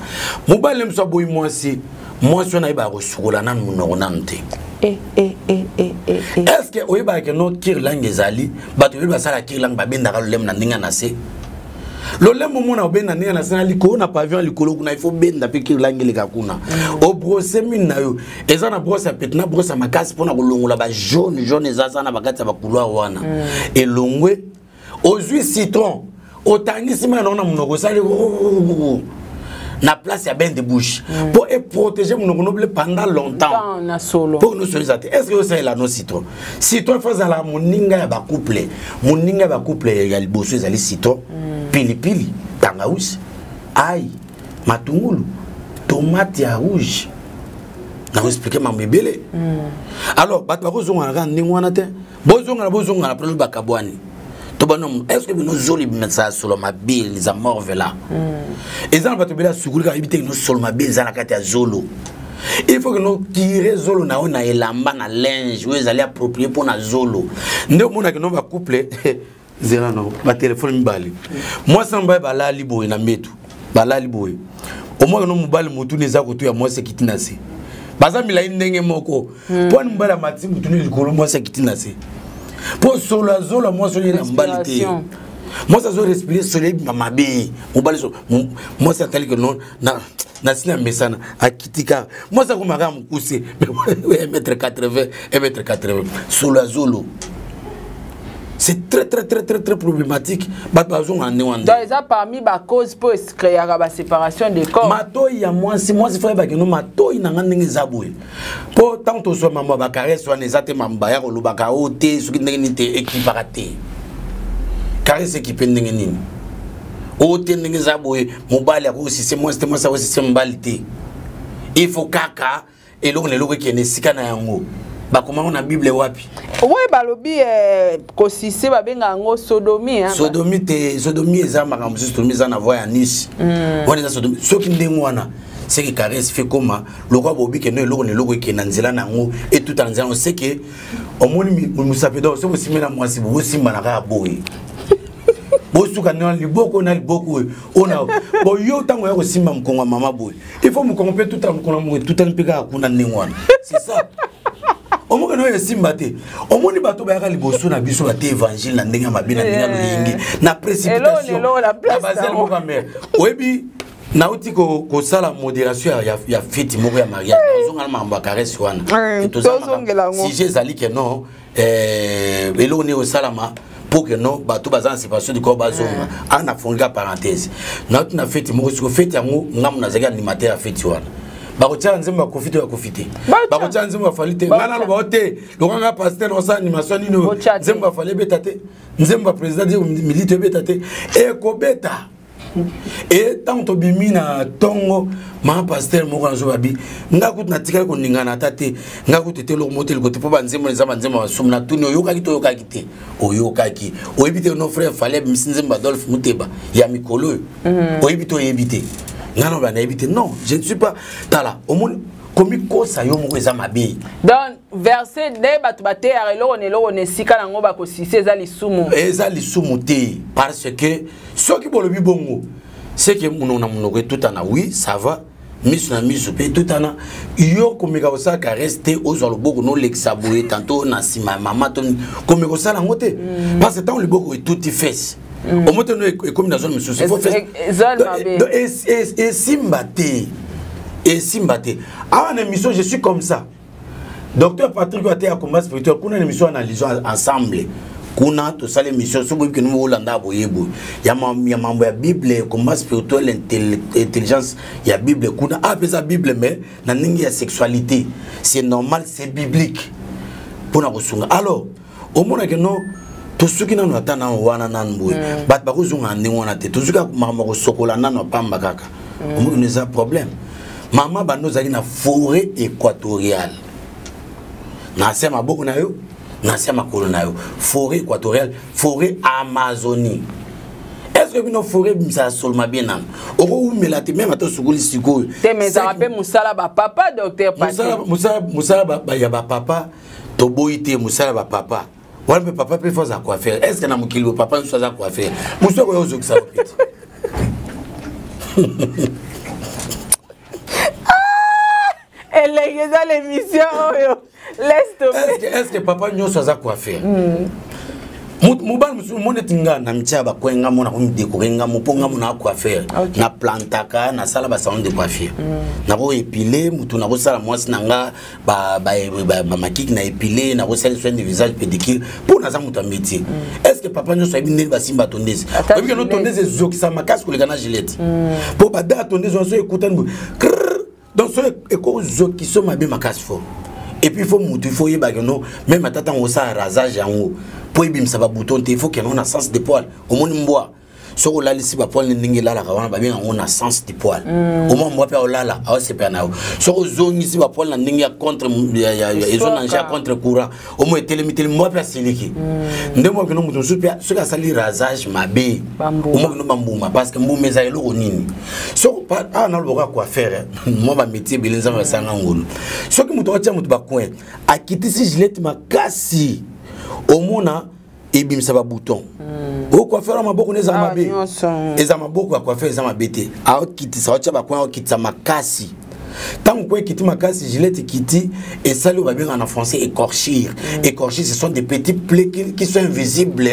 Mobali mosu aboyi mwasi, mwasi wana ayebaka kosukola nanu monoko nanu te. Eh, eh, eh, eh, eh, eh. Est ce que oyebaka keno cure-langue ezali? Bato oyebi basala cure-langue, babendaka lolemo na ndenge ya na se. Lolemo mona obenda ndenge na se na likolo, na pavillon likolo kuna, il faut benda mpe cure-langue eleka kuna. Obrosser mine na yo, eza na brosse ya pete na brosse ya makasi mpona kolongola bajaune jaune eza za na bakati ya bacouloir wana. Elongwe, ozwi citron, otangisi mai nango na monoko, osali na place ya bain de bouche mpo eprotéger monoko nobile pendant longtemps. Na solo. Mpo nyonso eza te. Est ce que osalela no citron? Citron fo ezala moninga ya bacouple. Moninga ya bacouple ya liboso ezali citron, pilipili, tangausi, ai, matungulu, tomate ya rouge. Nakoexpliquer mambo ebele. Alors bato bakozongana kaka ndenge wana te. Bozongana, bozongana mpona bakabwani to bana. Est ce que bino zolo ebimisa solo mabe eza morve la? Eza na bato ebele asukuli kaka, yebi te kino solo mabe eza na kati ya zolo. Il faut que nocurer zolo na yo na elamba, na linge oyo ezali approprié mpo na zolo. Nde omonaki no bacouple zela no batelefone mibale, mwasi na mobali balali boye na mbetu, balali boye, omwaka no mobali motuni eza kotu ya mwasi ekiti na se, baza milai ndenge moko. Mpo wani mobali amati motuni likolo, mwasi akiti na se, mpo solo azola mwasi oye na mobali te. Respiration. Mwasi azorespirer solo ebima mabe. Mobali mwasi atali ke non, na nsina mesana, akiti kaka. Mwasi akoma kaka mokuse, 1 mètre 80, 1 mètre 80, solo ya zolo, c'est très très très très très problématique. Bato bazonga ndenge wana. Donc eza parmi bacause mpo ecréaka baséparation de corps. Matoi ya mwasi, mwasi fo ayebaki no matoi na nga ndenge eza boye, mpo ntango tozwa mambo ya bacaresse wana, eza te mambo baya kolobaka o te soki ndenge nini te, ekipaka te. Caresse ekipe ndenge nini? O te, ndenge eza boye, mobali akosise mwasi te, mwasi akosise mobali te. Il faut kaka eloko na eloko ekende esika na yango. Bakomango na Bible wapi? Oyo balobi kosise, babenga yango sodomie, hein. Sodomie te, sodomie eza makambo mosusu. Sodomie eza na voie ya nice wana, eza sodomie. Soki ndenge wana seke caresse fe koma lokola bobi kende eloko na eloko ekende na nzela na yango, etuta na nzela yango, seke omoni mosapi. Donc soki bosimbi na mwasi, bosimbana kaka boye, bosuka ndenge wana, liboko na liboko oyo ona boyo. Ntango ya kosimba mokongo ya mama boye, il faut mokongo mpe tutala, mokongo na mokongo etutani mpe kaka kuna ndenge wana, c'est ça. Omokende oyo esimba te. Omoni bato bayaka liboso na biso, bate évangile na ndenge ya mabe, na ndenge ya loyingi, na précipitation. Eloko na place na bazele nango. Moko ya mare, oyebi, nauti kosala modération ya feti moko ya mariage. Nazonga na makambo ya caresse wana. Tozongela yango. Sujet ezali ke non, eloko nini osalama mpo ke non, bato baza na séparation du corps bazonga. Ana nafongi ka parenthèse, nauti na feti moko. Siko feti yango, ngambo nazalaki animateur ya feti wana. Bakotiala nzembo ya Kofi te, ya Kofi te. Batia. Bakotiala nzembo ya Fally te. Batia. Ngai naloba o te, lokanga pasteur osala animation nini oyo? Botia te. Nzembo ya Fally ebeta te, nzembo ya président Diego Milito ebeta te, ekobeta. E ntango tobimi na ntongo, mama pasteur moko nazo babi nga kutu natikali koningana ata te, nga kutu ete eloko moko te liko te, mpo banzembo eza banzembo ya masumu. Natuni: oyokaki te? Oyokaki te? Oyokaki? Oyebi te no frère Fally abimisi nzembo Adolphe Muteba ya mikolo oyo? Oyebi te? Oyebi te? Nga na nayebi te. Non, je ne suis pas. Tala, omoni, komikosa yo moko eza mabe. Donc verset nde bato bateyaka eloko na eloko na esika nango, bakosise eza lisumu? Eza lisumu te, parce que soki bolobi bongo, c'est que monoko na monoko etutana, oui, ça va, miso na miso mpe etutana. Yo komeka kosala caresse te, ozwa loboko nolekisa boye tantôt na nsima ya mama to komeka kosala yango te, parce que ntango liboko etuti fesse, omo te no ekomi na zone mosusu. Il faut Zone mabe. Donc, esimba te, esimba te. Awa na émission, je suis comme ça, docteur Patrick ate ya combat spirituel kuna na émission, analysons ensemble. Kuna tosala émission so boyebi kende bolanda boye boye ya mambo ya Bible, combat spirituel, intelligence ya Bible kuna. Ah, pesa Bible mais na ndenge ya sexualité, c'est normal, c'est biblique mpona kosunga. Alors omonake no tosuki nano ata nano wana nanu boye, bato bakozonga na ndenge wana te. Tozuki makambo kosokola nano apamba kaka, omoni eza problème. Mama bando ozalaki na forêt équatoriale na se ya maboko na yo, na se ya makolo na yo, forêt équatoriale, forêt Amazonie. Est ce que bino forêt ebimisaka soloma bien nano? Okowumela te, meme ata osukoli sikoyo. Te, mais ezalaka mpe mosala bapapa, docteur. Mosala ya bapapa toboyi te, mosala bapapa wana mpe papa mpe fo aza coiffeur. Est ce que na mokili bo papa nyonso aza coiffeur? Mosu akoya ozokisa lopiti. Elenge eza l'émission oyo, laisse tomber. Est ce que papa nyonso aza coiffeur? Mobali mosusu mo neti nga na mitia ya bacoin, nga mo nakomidécorer nga mo mpo nga mo na coiffeur, naplantaka, nasala basalon de coiffure, nakoépiler motu, nakosala mwasi na nga bamakiki na épilé, nakosala soin de visage, pédicure, mpo naza moto ya métier. Est ce que papa nyonso ayebi ndenge basimba tondeuse? Oyebi keno tondeuse ezokisa makasi koleka na Gillette, mpo bada ya tondeuse wana so ekutani boye, donc so ekozokisa mabe makasi fort. Et puis il faut mutu, il faut oyeba keno même ata ntango osala rasage yango mpo ebimisa babouton te, il faut keno na sens de poil. Omoni mbwa soki olalisi bapoil ndenge elalaka wana, babenga yango na sens du poil. Omwa mbwa mpe aolala, aosepela na yo. Soki ozongisi bapoil na ndenge ya contre, ezonange ya contre courant, omwa etelemi telemi, mbwa mpe asiliki. Nde mwa kino moto mosusu mpe soki asali rasage mabe, omwa kino bambuma, parce que mbuma eza eloko nini? Soki awa nalobaka coiffeur, mwa bamétier ebele Nzambe asanga ngolu. Soki moto atia moto bacoin, akitisi Gillette makasi, omona ebimisa babouton. Oyo coiffeur ya maboko nde ezala mabe, eza maboko ya coiffeur eza mabe te. Aokitisa, aotya bacoin, aokitisa makasi. Ntango coin ekiti makasi, Gillette ekiti, esali oyo babengaka na français écorchure. Écorchure, ce sont des petits plaies qui sont invisibles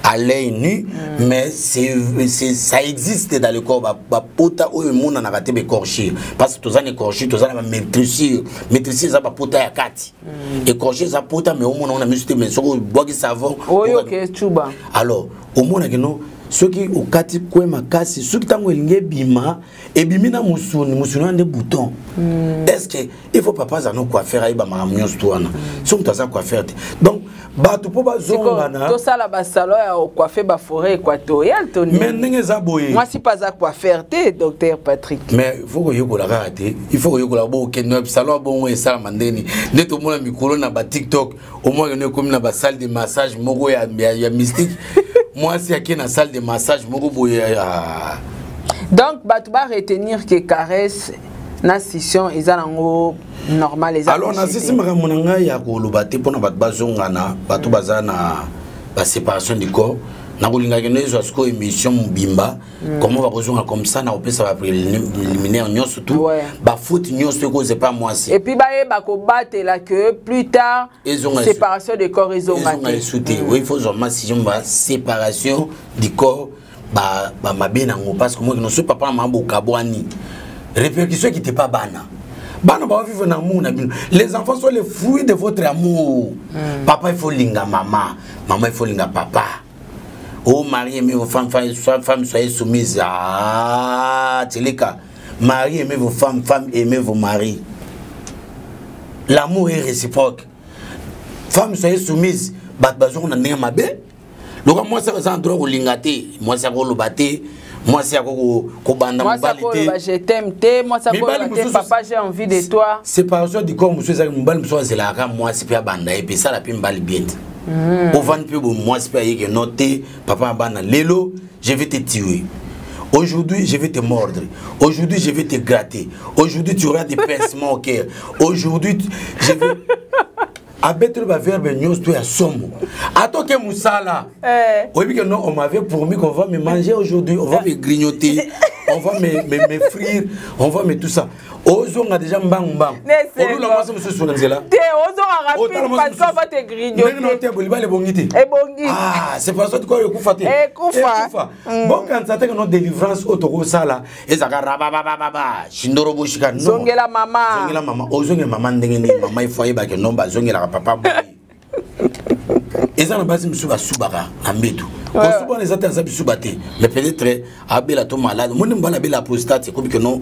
à l'œil nu, mais c'est ça existe dans le corps. Bapota oyo emonanaka te, baécorchure, parce que toza na écorchure, toza na bametrissure. Metrissure eza bapota ya kati. Écorchure eza pota, mais omona ngo na miso te, mais soki obwaki savon oyo ke tuba. Alors omonaki no soki okati coin makasi, soki ntango elingi ebima, ebimi na mosuni, mosuni wana nde bouton. Est ce que il faut papa aza no coiffeur, ayeba makambo nyonso to wana? So moto aza coiffeur te, donc bato mpo bazongana. Tosala basalon ya coiffe baforêt équatoriale to? Mais ndenge eza boye. Mwasi mpe aza coiffeur te, docteur Patrick? Mais il faut koyekola kaka te, il faut koyekola. Bo okende salon ya bongo esalama ndeni nde tomona mikolo na baTikTok, omwakende ekomi na basalle de massage moko ya mystique, mwasi ake na salle de massage moko boye. Donc bato baretenir ke caresse na succion eza nango normal, eza Alors nasisi makambo na ngai ya koloba te mpona bato bazongana, bato baza na baséparation du corps. Nakolingaki no ezwa sikoyo émission mobimba, comment bakozonga, comme ça nakopesa bapréliminaire nyonso tu, bafaute nyonso ekozwa epa mwasi. Et puis bayeba kobatela que plus tard séparation de corps ezonga te. Esu te. Oui, il faut zwa décision ba séparation du corps, bamabe nango, parce que moi no soki papa na mama bokabwani, répercussion ekite pa bana. Bana bavivre na amour na bino. Les enfants sont les fruits de votre amour. Papa il faut linga mama, mama il faut linga papa. Oh, mari, aimez vos femmes, femmes, femmes, soyez soumises. Ah, tilika. Mari, aimez vos femmes, femmes, aimez vos maris. L'amour est réciproque. Femmes, soyez soumises. Bato bazongo na ndenge mabe. Loka mwasi aza na droit kolinga te, mwasi akoloba te, mwasi ako kobanda mobali te. Je t'aime te, mwasi akoloba te papa, j'ai envie de toi. Séparation du corps mosusu ezalaki mobali mosusu azelaka mwasi mpe abanda ye mpe esala mpe mibali bien te. Ovandi mpe boye, mwasi mpe ayeke no te, papa ya bana, lelo je vais te tuer. Aujourd'hui, je vais te mordre. Aujourd'hui, je vais te gratter. Aujourd'hui, tu auras des pincements au cœur. Aujourd'hui, je vais. Abeteli baverbe nyonso to ya somo. Atoke mosala. Oyebi que non, on m'avait promis qu'on va me manger aujourd'hui, on va me grignoter, on va me frire, on va me tout ça. Ozonga déjà mbangu mbangu. Olula mwasi mosusu na nzela. Te, ozonga rapide parce qu'on va te grignoter. Ndenge te bolibala ebongi te. Ebongi. Ah, c'est parce que ekufa te. Ekufa. Bokanisa te no délivrance oyo tokosala ezalaka rababababa shindoro boshika. Non, zongela mama. Zongela mama, ozongela mama ndenge nini? Mama ifo ayebake no bazongelaka papa boye. Eza na basi mosusu basubaka na mbeto. Kosuba wana eza te, aza bisuba te, mais peut-être abela to malade. Omoni mobali abela prostate, ekomi ke non,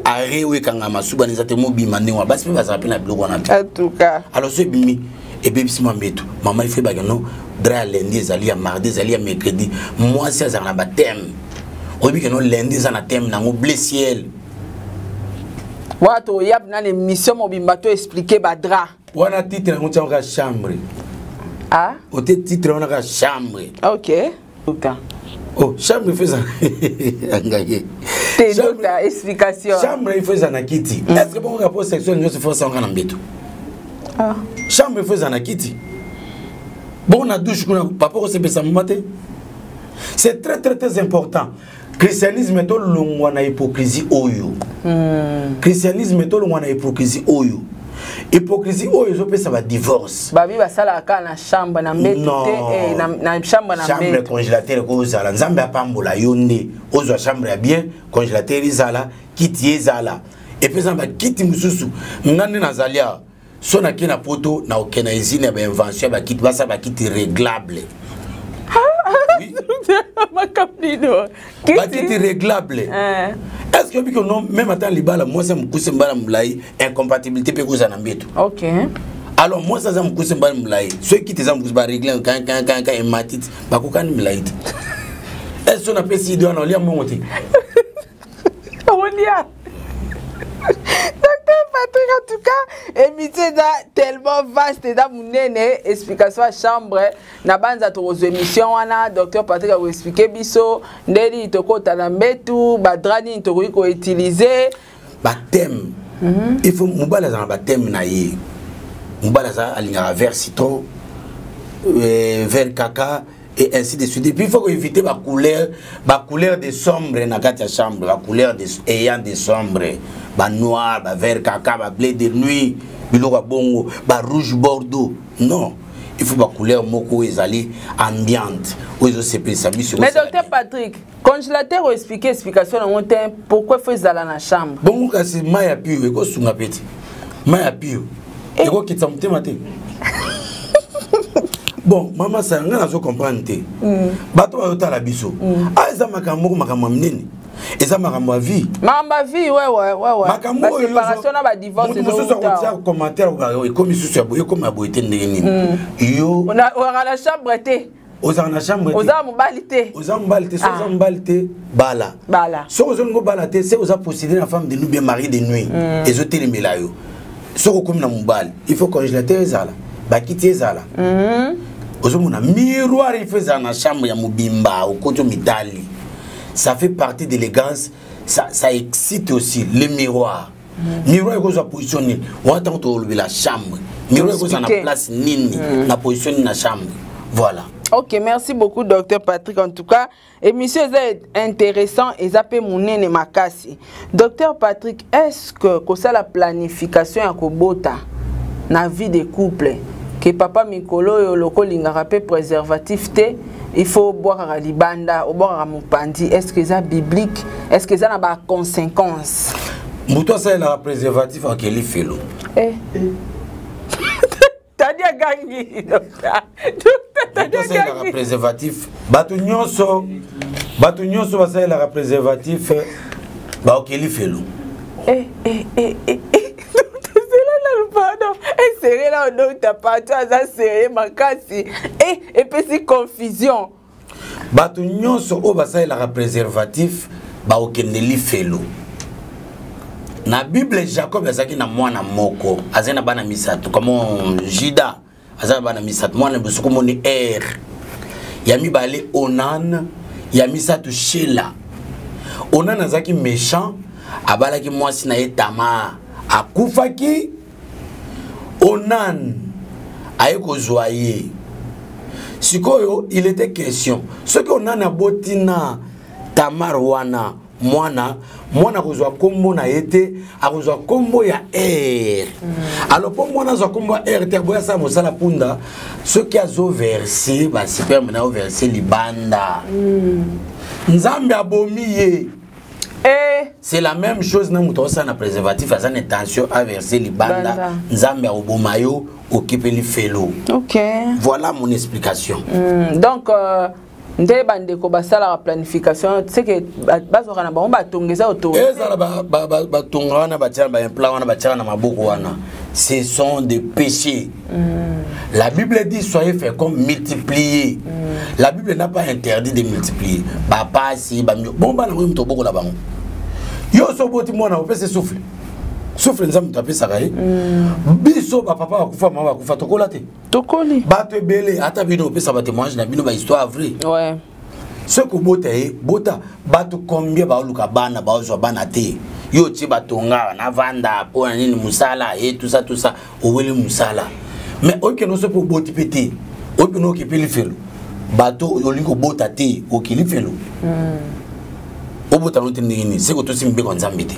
arrêt oyo ekangama masuba wana eza te, mobima ndenge wana. Basi mpe bazala mpe na biloko wana te. En tout cas. Alors so ebimi, ebebisi mwa mbeto. Mama, il faut ebake non, drap ya lundi ezali, ya mardi ezali, ya mercredi. Mwasi azalaka na bathème. Oyebi ke non, lundi eza na thème nango bleu ciel. Wana toyab nana émission mobimba to expliquer badrap. Wana titre yango tiango kaka chambre. Ah? Ote titre wana kaka chambre. Ok. Docteur. Oh, chambre il faut eza ngai. Te, docteur, explication. Chambre il faut eza na kiti. Est-ce que bongo rapport sexuel nyonso faut osanga na mbeto? Ah. Chambre il faut eza na kiti. Bongo na douche kuna papa kosepesa mama te. C'est très très très important. Christianisme tolongwa na hypocrisie oyo. Christianisme tolongwa na hypocrisie oyo. Hypocrisie oyo ezopesa ba divorce. Babi basalaka kaka na chambre na mbeto te, eh, na chambre na chambre mbeto. Congélateur ekozala, Nzambe apambola yo nde ozwa chambre ya bien, congélateur ezala, kiti ezala. Epesa bakiti mosusu. Nga nde nazali awa. So nake na poto, na okende na usine ya bainvention ya bakiti, basala bakiti réglable. Oui. Makambo nini? Bakiti réglable. Est ce que obiki non, même ata libala, mwasi ya mokuse, mbala molai, incompatibilité mpe kozala na mbeto. Alors mwasi aza mokuse, mbala molai, soki kiti eza mokuse, baregle kankankanka, emati te, bakokani milai te. Est ce napesi idée wana, olia mbongo te? Olia. Docteur Patrick, en tout cas, émission eza tellement vaste, eza monene, explication ya chambre. Na banza tokozwa émission wana, Docteur Patrick akoexpliquer biso nde nini tokota na mbetu, badrap nini tokoki koutiliser. Bathème. Il faut mobali aza na bathème na ye. Mobali aza alingaka vert citron, vert caca, et ainsi de suite. Et puis il faut éviter ba couleur, ba couleur de sombre na kati ya chambre, ba couleur de ayant de sombre, ba noir, ba vert caca, ba bleu de nuit, biloko ya bongo, ba rouge bordeaux. Non, il faut ba couleur moko ezali ambiante oyo ezosepelisa miso. Mais docteur Patrick, congélateur oexpliquer explication nango te, pourquoi faut ezala na chambre? Bongo kasi mai ya pio ekosunga pe te? Mai ya pio ekokitisa motema te? Bon, mama Sara, ngai nazo comprendre te. Bato bazotala biso, a eza makambo moko, makambo ya minene, eza makambo ya vie. Makambo ya vie, wewe. Makambo oyo séparation na badivorce. Moto mosusu akotia commentaire, ekomi susu ya boye, ekomi ya boye te, ndenge nini yo? Ozalaka na chambre te. Ozalaka na chambre te. Oza mobali te. Oza mobali te. Soki oza mobali te, bala. Bala. Soki ozolinga obala te, se oza possédé na femme de nuit, bien mari de nuit, ezotelemela yo. Soki okomi na mobali, il faut congélateur ezala, bakiti ezala. Ozomona miroir, il faut ezala na chambre ya mobimba. Okoti mitali, ça fait partie de l'élégance, ça, ça excite aussi, le miroir. Miroir ekozwa position nini? Wana ntango tolobela chambre, miroir ekozala na place nini, na position nini na chambre? Voilà. Ok, merci beaucoup, docteur Patrick. En tout cas, émission est intéressant et ça peut monene makasi. Docteur Patrick, est-ce que ça la planification ya kobota na vie de couple, que papa mikolo yo loko lingaka pe préservatif te, il faut boire libanda, boire mopandi, est-ce que ça biblique? Est-ce que ça n'a pas conséquence? Moto asalelaka préservatif akeli felo. Eh. Tadi agangi, docteur. Docteur, Tadi asalelaka agangi. Préservatif, bato nyonso basalelaka préservatif baokeli felo. Eh, eh, eh, eh, eh. Docteur, c'est là, là, pardon. Eh, serré là, docteur, partout, aza serré makasi. Eh, et puis c'est confusion. Bato nyonso oyo basalelaka préservatif baokende lifelo. Na Bible, Jacob azalaki na mwana moko, azali na bana misato. Comme Juda aza na bana misato, mwana liboso komoni Er, ya mibale Onan, ya misato Shela. Onan azalaki méchant, abalaki mwasi na ye Tamar, akufaki. Onan aye kozwa ye. Sikoyo il était question, soki Onan aboti na Tamar wana mwana, mwana akozwa nkombo na ye te, akozwa nkombo ya Er. Alors mpo mwana azwa nkombo ya Er te, aboya asala mosala punda. Soki azoverser basperme na overse libanda, Nzambe abomi ye. Eh. C'est la même chose na moto osala na préservatif aza na intention averse libanda, Nzambe akoboma yo okipeli felo. Ok. Voilà mon explication. Donc nde bandeko basalaka planification, c'est que bazwaka na bango batonga eza autorité. Ezala batonga wana batiaka baimplant wana batiaka na maboko wana, ce sont des péchés. La Bible dit: soyez féconds, multipliez. La Bible n'a pas interdit de multiplier. Bapasi bon bana oyo moto obokola bango, yo so oboti mwana, opesi souffle, souffle Nzambe moto apesaka ye. Biso bapapa bakufa, mama bakufa, tokola te? Tokoli. Bato ebele, ata bino opesa batémoignage na bino, bahistoire vrai. Soki obota ye, bota. Bato combien baoluka bana, baozwa bana te? Yo otie batonga navanda mpo na nini? Mosala ye, tout ça, tout ça, oweli mosala, mais okende so mpe oboti mpe te, oyo mpe okepe lifelo. Bato olingi kobota te, okili felo, obota no te. Ndenge nini? Seke otosi mibeko ya Nzambe te.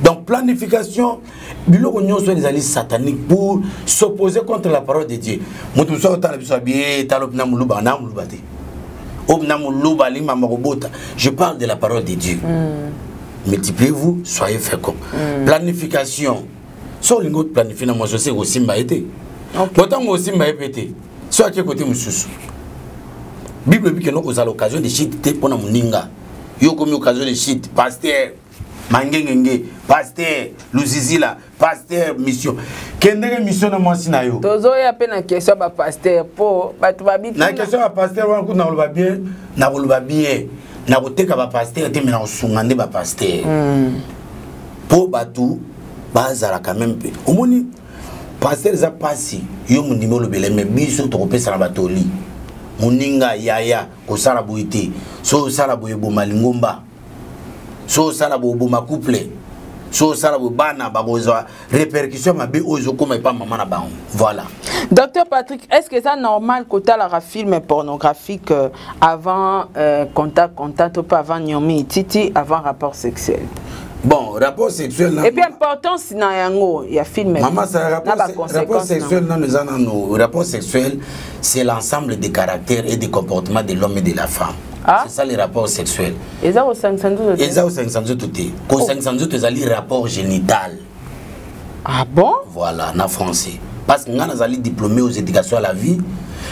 Donc planification, biloko nyonso ezali satanique pour s'opposer contre la parole de Dieu. Moto mosusu akotala biso abi tala mpena moluba na moluba te, oyo mpena moluba alingi mama kobota. Je parle de la parole de Dieu. Multipliez-vous, soyez féconds. Planification, so olingi oplanifie na mwasi, ose kosimba ye te. Po ntango osimba ye mpe te, so ake kote mosusu, Bible ebi kende kozala occasion de chute te mpo na moninga. Yo okomi occasion de chute, pasteur Mangengenge, pasteur Luzizila, pasteur mission, kendeke mission na mwasi na yo. Tozoya mpe na question ya bapasteur, mpo bato babi na question ya pasteur wana kutu nakoloba bien, nakoloba bien, nakoteka bapasteur te, me nakosunga nde bapasteur mpo bato bazalaka meme. Mpe omoni, pasteur, eza mpasi yo mondimi olobela, me biso tokopesa na batoli moninga yaya kosala boye te. So osala boye, eboma lingomba. So osala boye, oboma couple. So osala boye, bana bakozwa répercussion mabe oyo ezokóma epa mama na bango. Voilà. Docteur Patrick, est ce que eza normal kotalaka film pornographique avant contact, contact to mpe avant nyomi titi, avant rapport sexuel? Bon, rapport sexuel na... Et puis importance na yango ya film? Mama, ça, rapport sexuel nano eza nano. Rapport sexuel, c'est l'ensemble des caractères et des comportements de l'homme et de la femme. Ah? C'est ça les rapports sexuels. Eza kosangisa nzoto te? Eza kosangisa nzoto te. Kosangisa nzoto ezali rapport génital. Ah bon? Voilà, na français, parce que nga nazali diplômé aux éducations à la vie.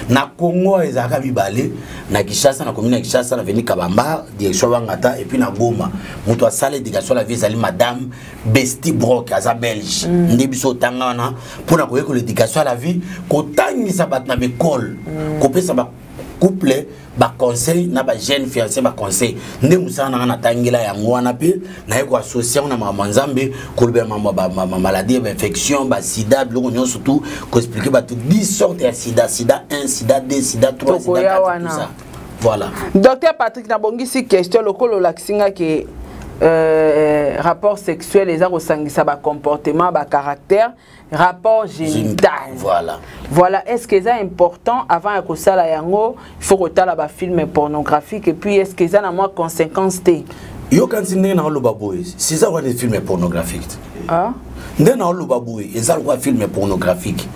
Na Congo ezalaka mibale: na Kinshasa, na commune ya Kinshasa, na avenue Kabamba, direction Wangata, et puis na Goma. Moto asala éducation à la vie ezali madame Besti Brok, aza belge. Nde biso otanga wana mpona koyekola éducation à la vie, kotangisa bato na baekole, kopesa bacouple baconseil na bajeune fiancé baconseil. Nde mosala na nga natangela yango wana. Mpe naye koassocie yango na makambo ya Nzambe, kolobela makambo ya bamaladie, ya bainfection, basida, biloko nyonso tu, koexpliquer bato 10 sortes ya sida: sida 1, sida 2, sida 3, sida 4, tout ça. Voilà. Docteur Patrick, nabongisi question lokola olakisi nga ke rapport sexuel eza kosangisa bacomportement, bacaractère, rapport génital. Voilà. Voilà. Est ce que eza important, avant ya kosala yango, il faut kotala bafilm pornographique? Et puis est ce que eza na mwa conséquence te? Yokanisi ndenge naoloba boye, siza wana film pornographique. Ah? Nde naoloba boye, eza lokola film pornographique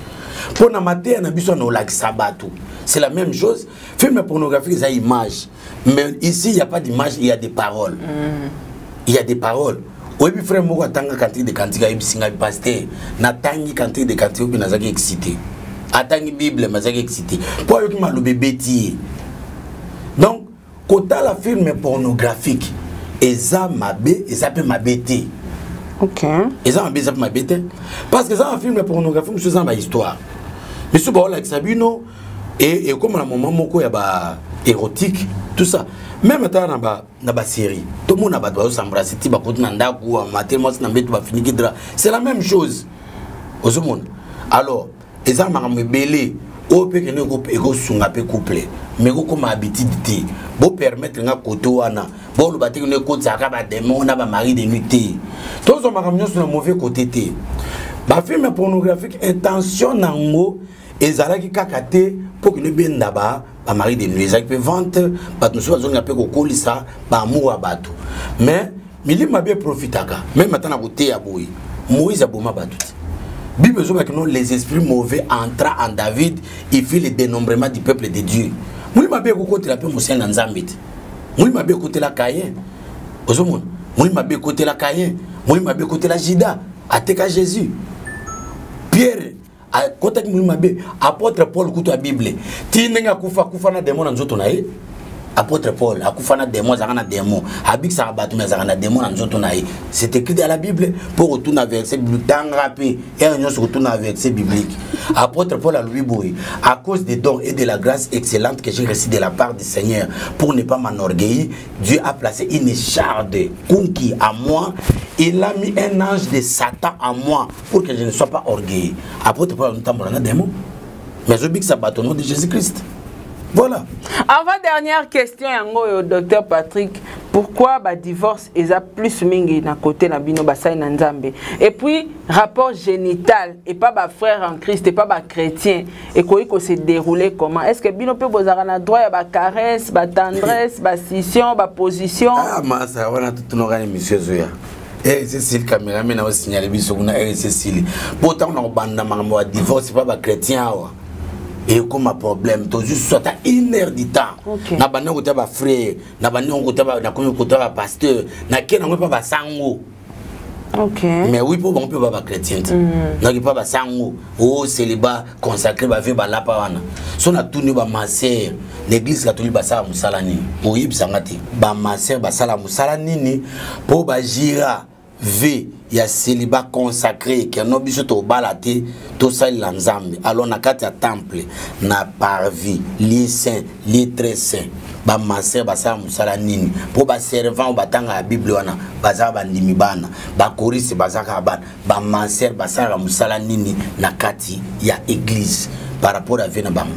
mpo na mateya na biso na olakisa bato, c'est la même chose. Film pornographique eza image, mais ici il y a pas d'image, il y a des paroles. Il y a des paroles. Oyebi, frère moko atanga Cantique de Cantique, ayebisi ngai: "Pasteur, natangi Cantique de Cantique oyo, nazalaki excité." Atangi Bible, mazalaki excité mpo ayoki maloba ebeti ye. Donc kotala film pornographique eza mabe, eza mpe mabe te. Eza mabe, eza mpe mabe te, parce que eza na film pornographique mosusu eza na bahistoire misusu baolakisa bino, ekóma na moment moko ya ba érotique, tout ça. Même ata na basérie, tomona bato bazos'embrasser ti bakoti na ndako, matele mwasi na mbeto, bafiniki drap, c'est la même chose. Ozomona, alors eza makambo ebele oyo mpe kende ekosunga mpe couple, mais ekokóma habitude te. Bopermettre nga kote wana, boloba te kende ekotisaka badémon na bamari de nuit te. Tozwa makambo nyonso na mauvais côté te. Bafilm pornographique, intention nango ezalaki kaka te mpo kende ebenda ba bamari de nuit, ezalaki mpe vente. Bato mosusu bazolinga mpe kokolisa baamour ya bato, mais milimo mabe eprofitaka. Même ata na koteya boye, Moïse aboma bato te. Bible ezobaki non, les esprits mauvais entra en David, il fit le dénombrement du peuple de Dieu. Molimo mabe ekokotela mpe mosali na Nzambe te. Molimo mabe ekotela Kayen. Ozomona, Molimo mabe ekotela Caïn, molimo mabe ekotela Judas, ateka Jésus. Pierre akotaki molimo mabe. Apôtre Paul kutu ya Bible ti ndenge akufa, akufa na démon na nzoto na ye. Apôtre Paul akufa na démon, azalaka na démon, abikisaka bato mais azalaka na démon na nzoto na ye. C'est écrit dans la Bible. Mpo kotuna verset biblique, tanga mpe heure nyonso kotuna verset biblique. Apôtre Paul alobi boye: à cause des dons et de la grâce excellente que j'ai reçue de la part du Seigneur, pour ne pas m'enorgueillir, Dieu a placé une écharde kunki à moi, il a mis un ange de Satan à moi pour que je ne sois pas orgueilleux. Apôtre Paul azotambola na démon, mais azobikisa bato au nom de Jésus-Christ. Voilà. Avant dernière question yango oyo, docteur Patrick, pourquoi ba divorce eza plus mingi na côté na bino basali na Nzambe? Et puis rapport génital et pas ba frère en Christ et pas ba chrétien ekoki ko se dérouler comment? Est-ce que bino pe bozalaka na droit ya ba caresse, ba tendresse, ba scission, ba position? Ah masa wana tutunaka émission ezoya. Cécile, cameraman na osignale biso kuna. Cécile, mpo ntango na kobanda makambo ya divorce pa bachrétien awa ekoma problème, tozwi susu ata une heure du temps. Na bandi kota bafrère, na bandi kota, nakomi kota bapasteur, nake nango mpa basango. Mais oui, mpo bango mpe ba bachrétien te, naki mpa basango o célibat consacré, bavie balapa wana. So natuni bamaser na église catholique basala mosala nini, oyebisanga te. Bamaser basala mosala nini mpo bagira vœu ya célibat consacré keno biso tobala te, tosalela Nzambe? Alors na kati ya temple, na parvis, lieu saint, lieu très saint, bamaser basala mosala nini? Mpo baservant oyo batangaka ya Bible wana bazala bandimi bana, bachoristes baza kaka bana. Bamaser basalaka mosala nini na kati ya église par rapport à vœu na bango?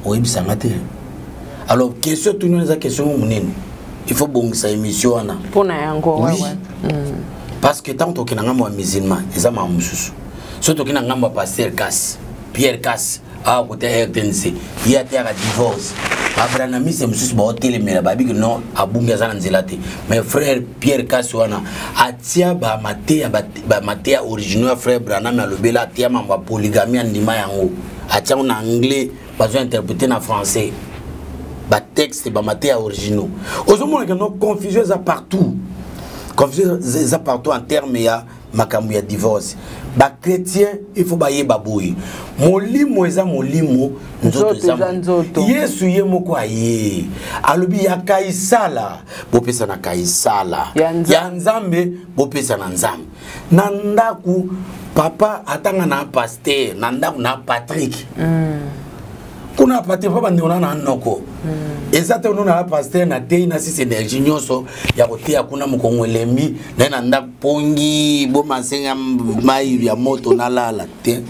Oyebisanga te. Alors question tuni wana eza question mo monene, il faut bongisa émission wana. Mpona yango. Oui. Parce que ntango tokende na ngambo ya musulman, eza makambo mosusu. So tokende na ngambo ya pasteur Kas, Pierre Kas, awa kote RTNC, ye ateyaka divorce, babranhamise mosusu baotelemela, babiki non, abungi, aza na nzela te. Mais frère Pierre Kasi wana atia bamateya, bamateya originaux ya frère Branham. Alobela, atia mambo ya polygamie, andima yango, atia yango na anglais, bazo interpréter na français batexte, bamateya originaux. Ozomona ke no, confusion eza partout, confusion eza partout en terme ya makambo ya divorce. Bachrétien, il faut bayeba boye: molimo eza molimo, nzoto eza nzoto. Yesu ye moko aye alobi: ya Kaisala bopesa na Kaisala, ya Nzambe bopesa na Nzambe. Na ndako papa atanga na pasteur, na ndako na Patrik, kuna Patrik mpo bandeko na noko eza te. Ono na pasteur natei na sisi énergie nyonso ya koteya kuna, mokongo elembi naye na ndako, pongi bomasenga mai ya moto, nalala te.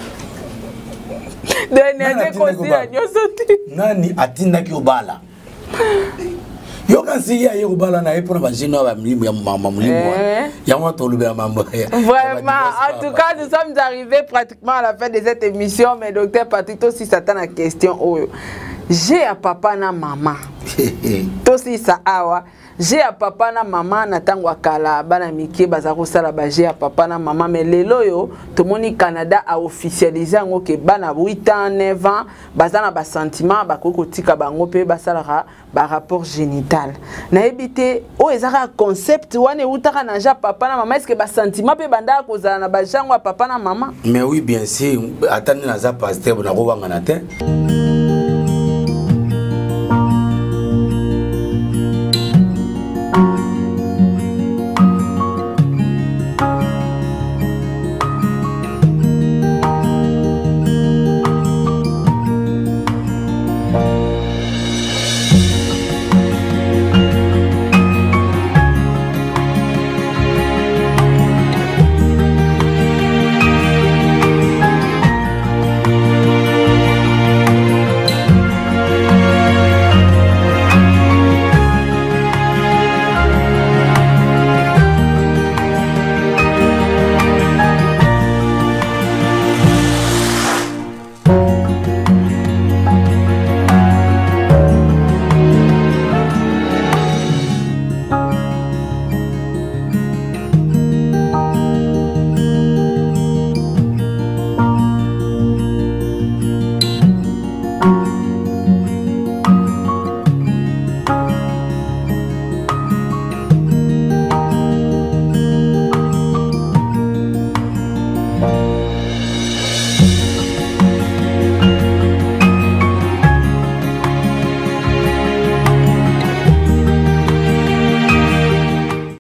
Nyonso te. Nani atindaki obala? Yoka nsi ye aye kobala na ye mpona bagene oyo bamilimo ya mama molimo wana yango wana tolobela mambo. Vraiment, en tout cas, nous sommes arrivés pratiquement à la fin de cette émission. Mais docteur Patrick, tosisa ata na question oyo, jeu ya papa na mama. Tosisa awa, jeu ya papa na mama. Na ntango ya kala, bana mike baza kosala bajeu ya papa na mama, mais lelo oyo tomoni Canada aofficialiser yango ke bana 8 ans, 9 ans baza na basentiment, bakoki kotika bango mpe basalaka barapport génital. Nayebi te, oyo eza kaka concept wana eutaka na jeu papa na mama. Est-ce basentiment mpe bandaka kozala na bajango ya papa na mama? Mais oui, bien sûr. Ata nde naza pasteur, nakowangana te.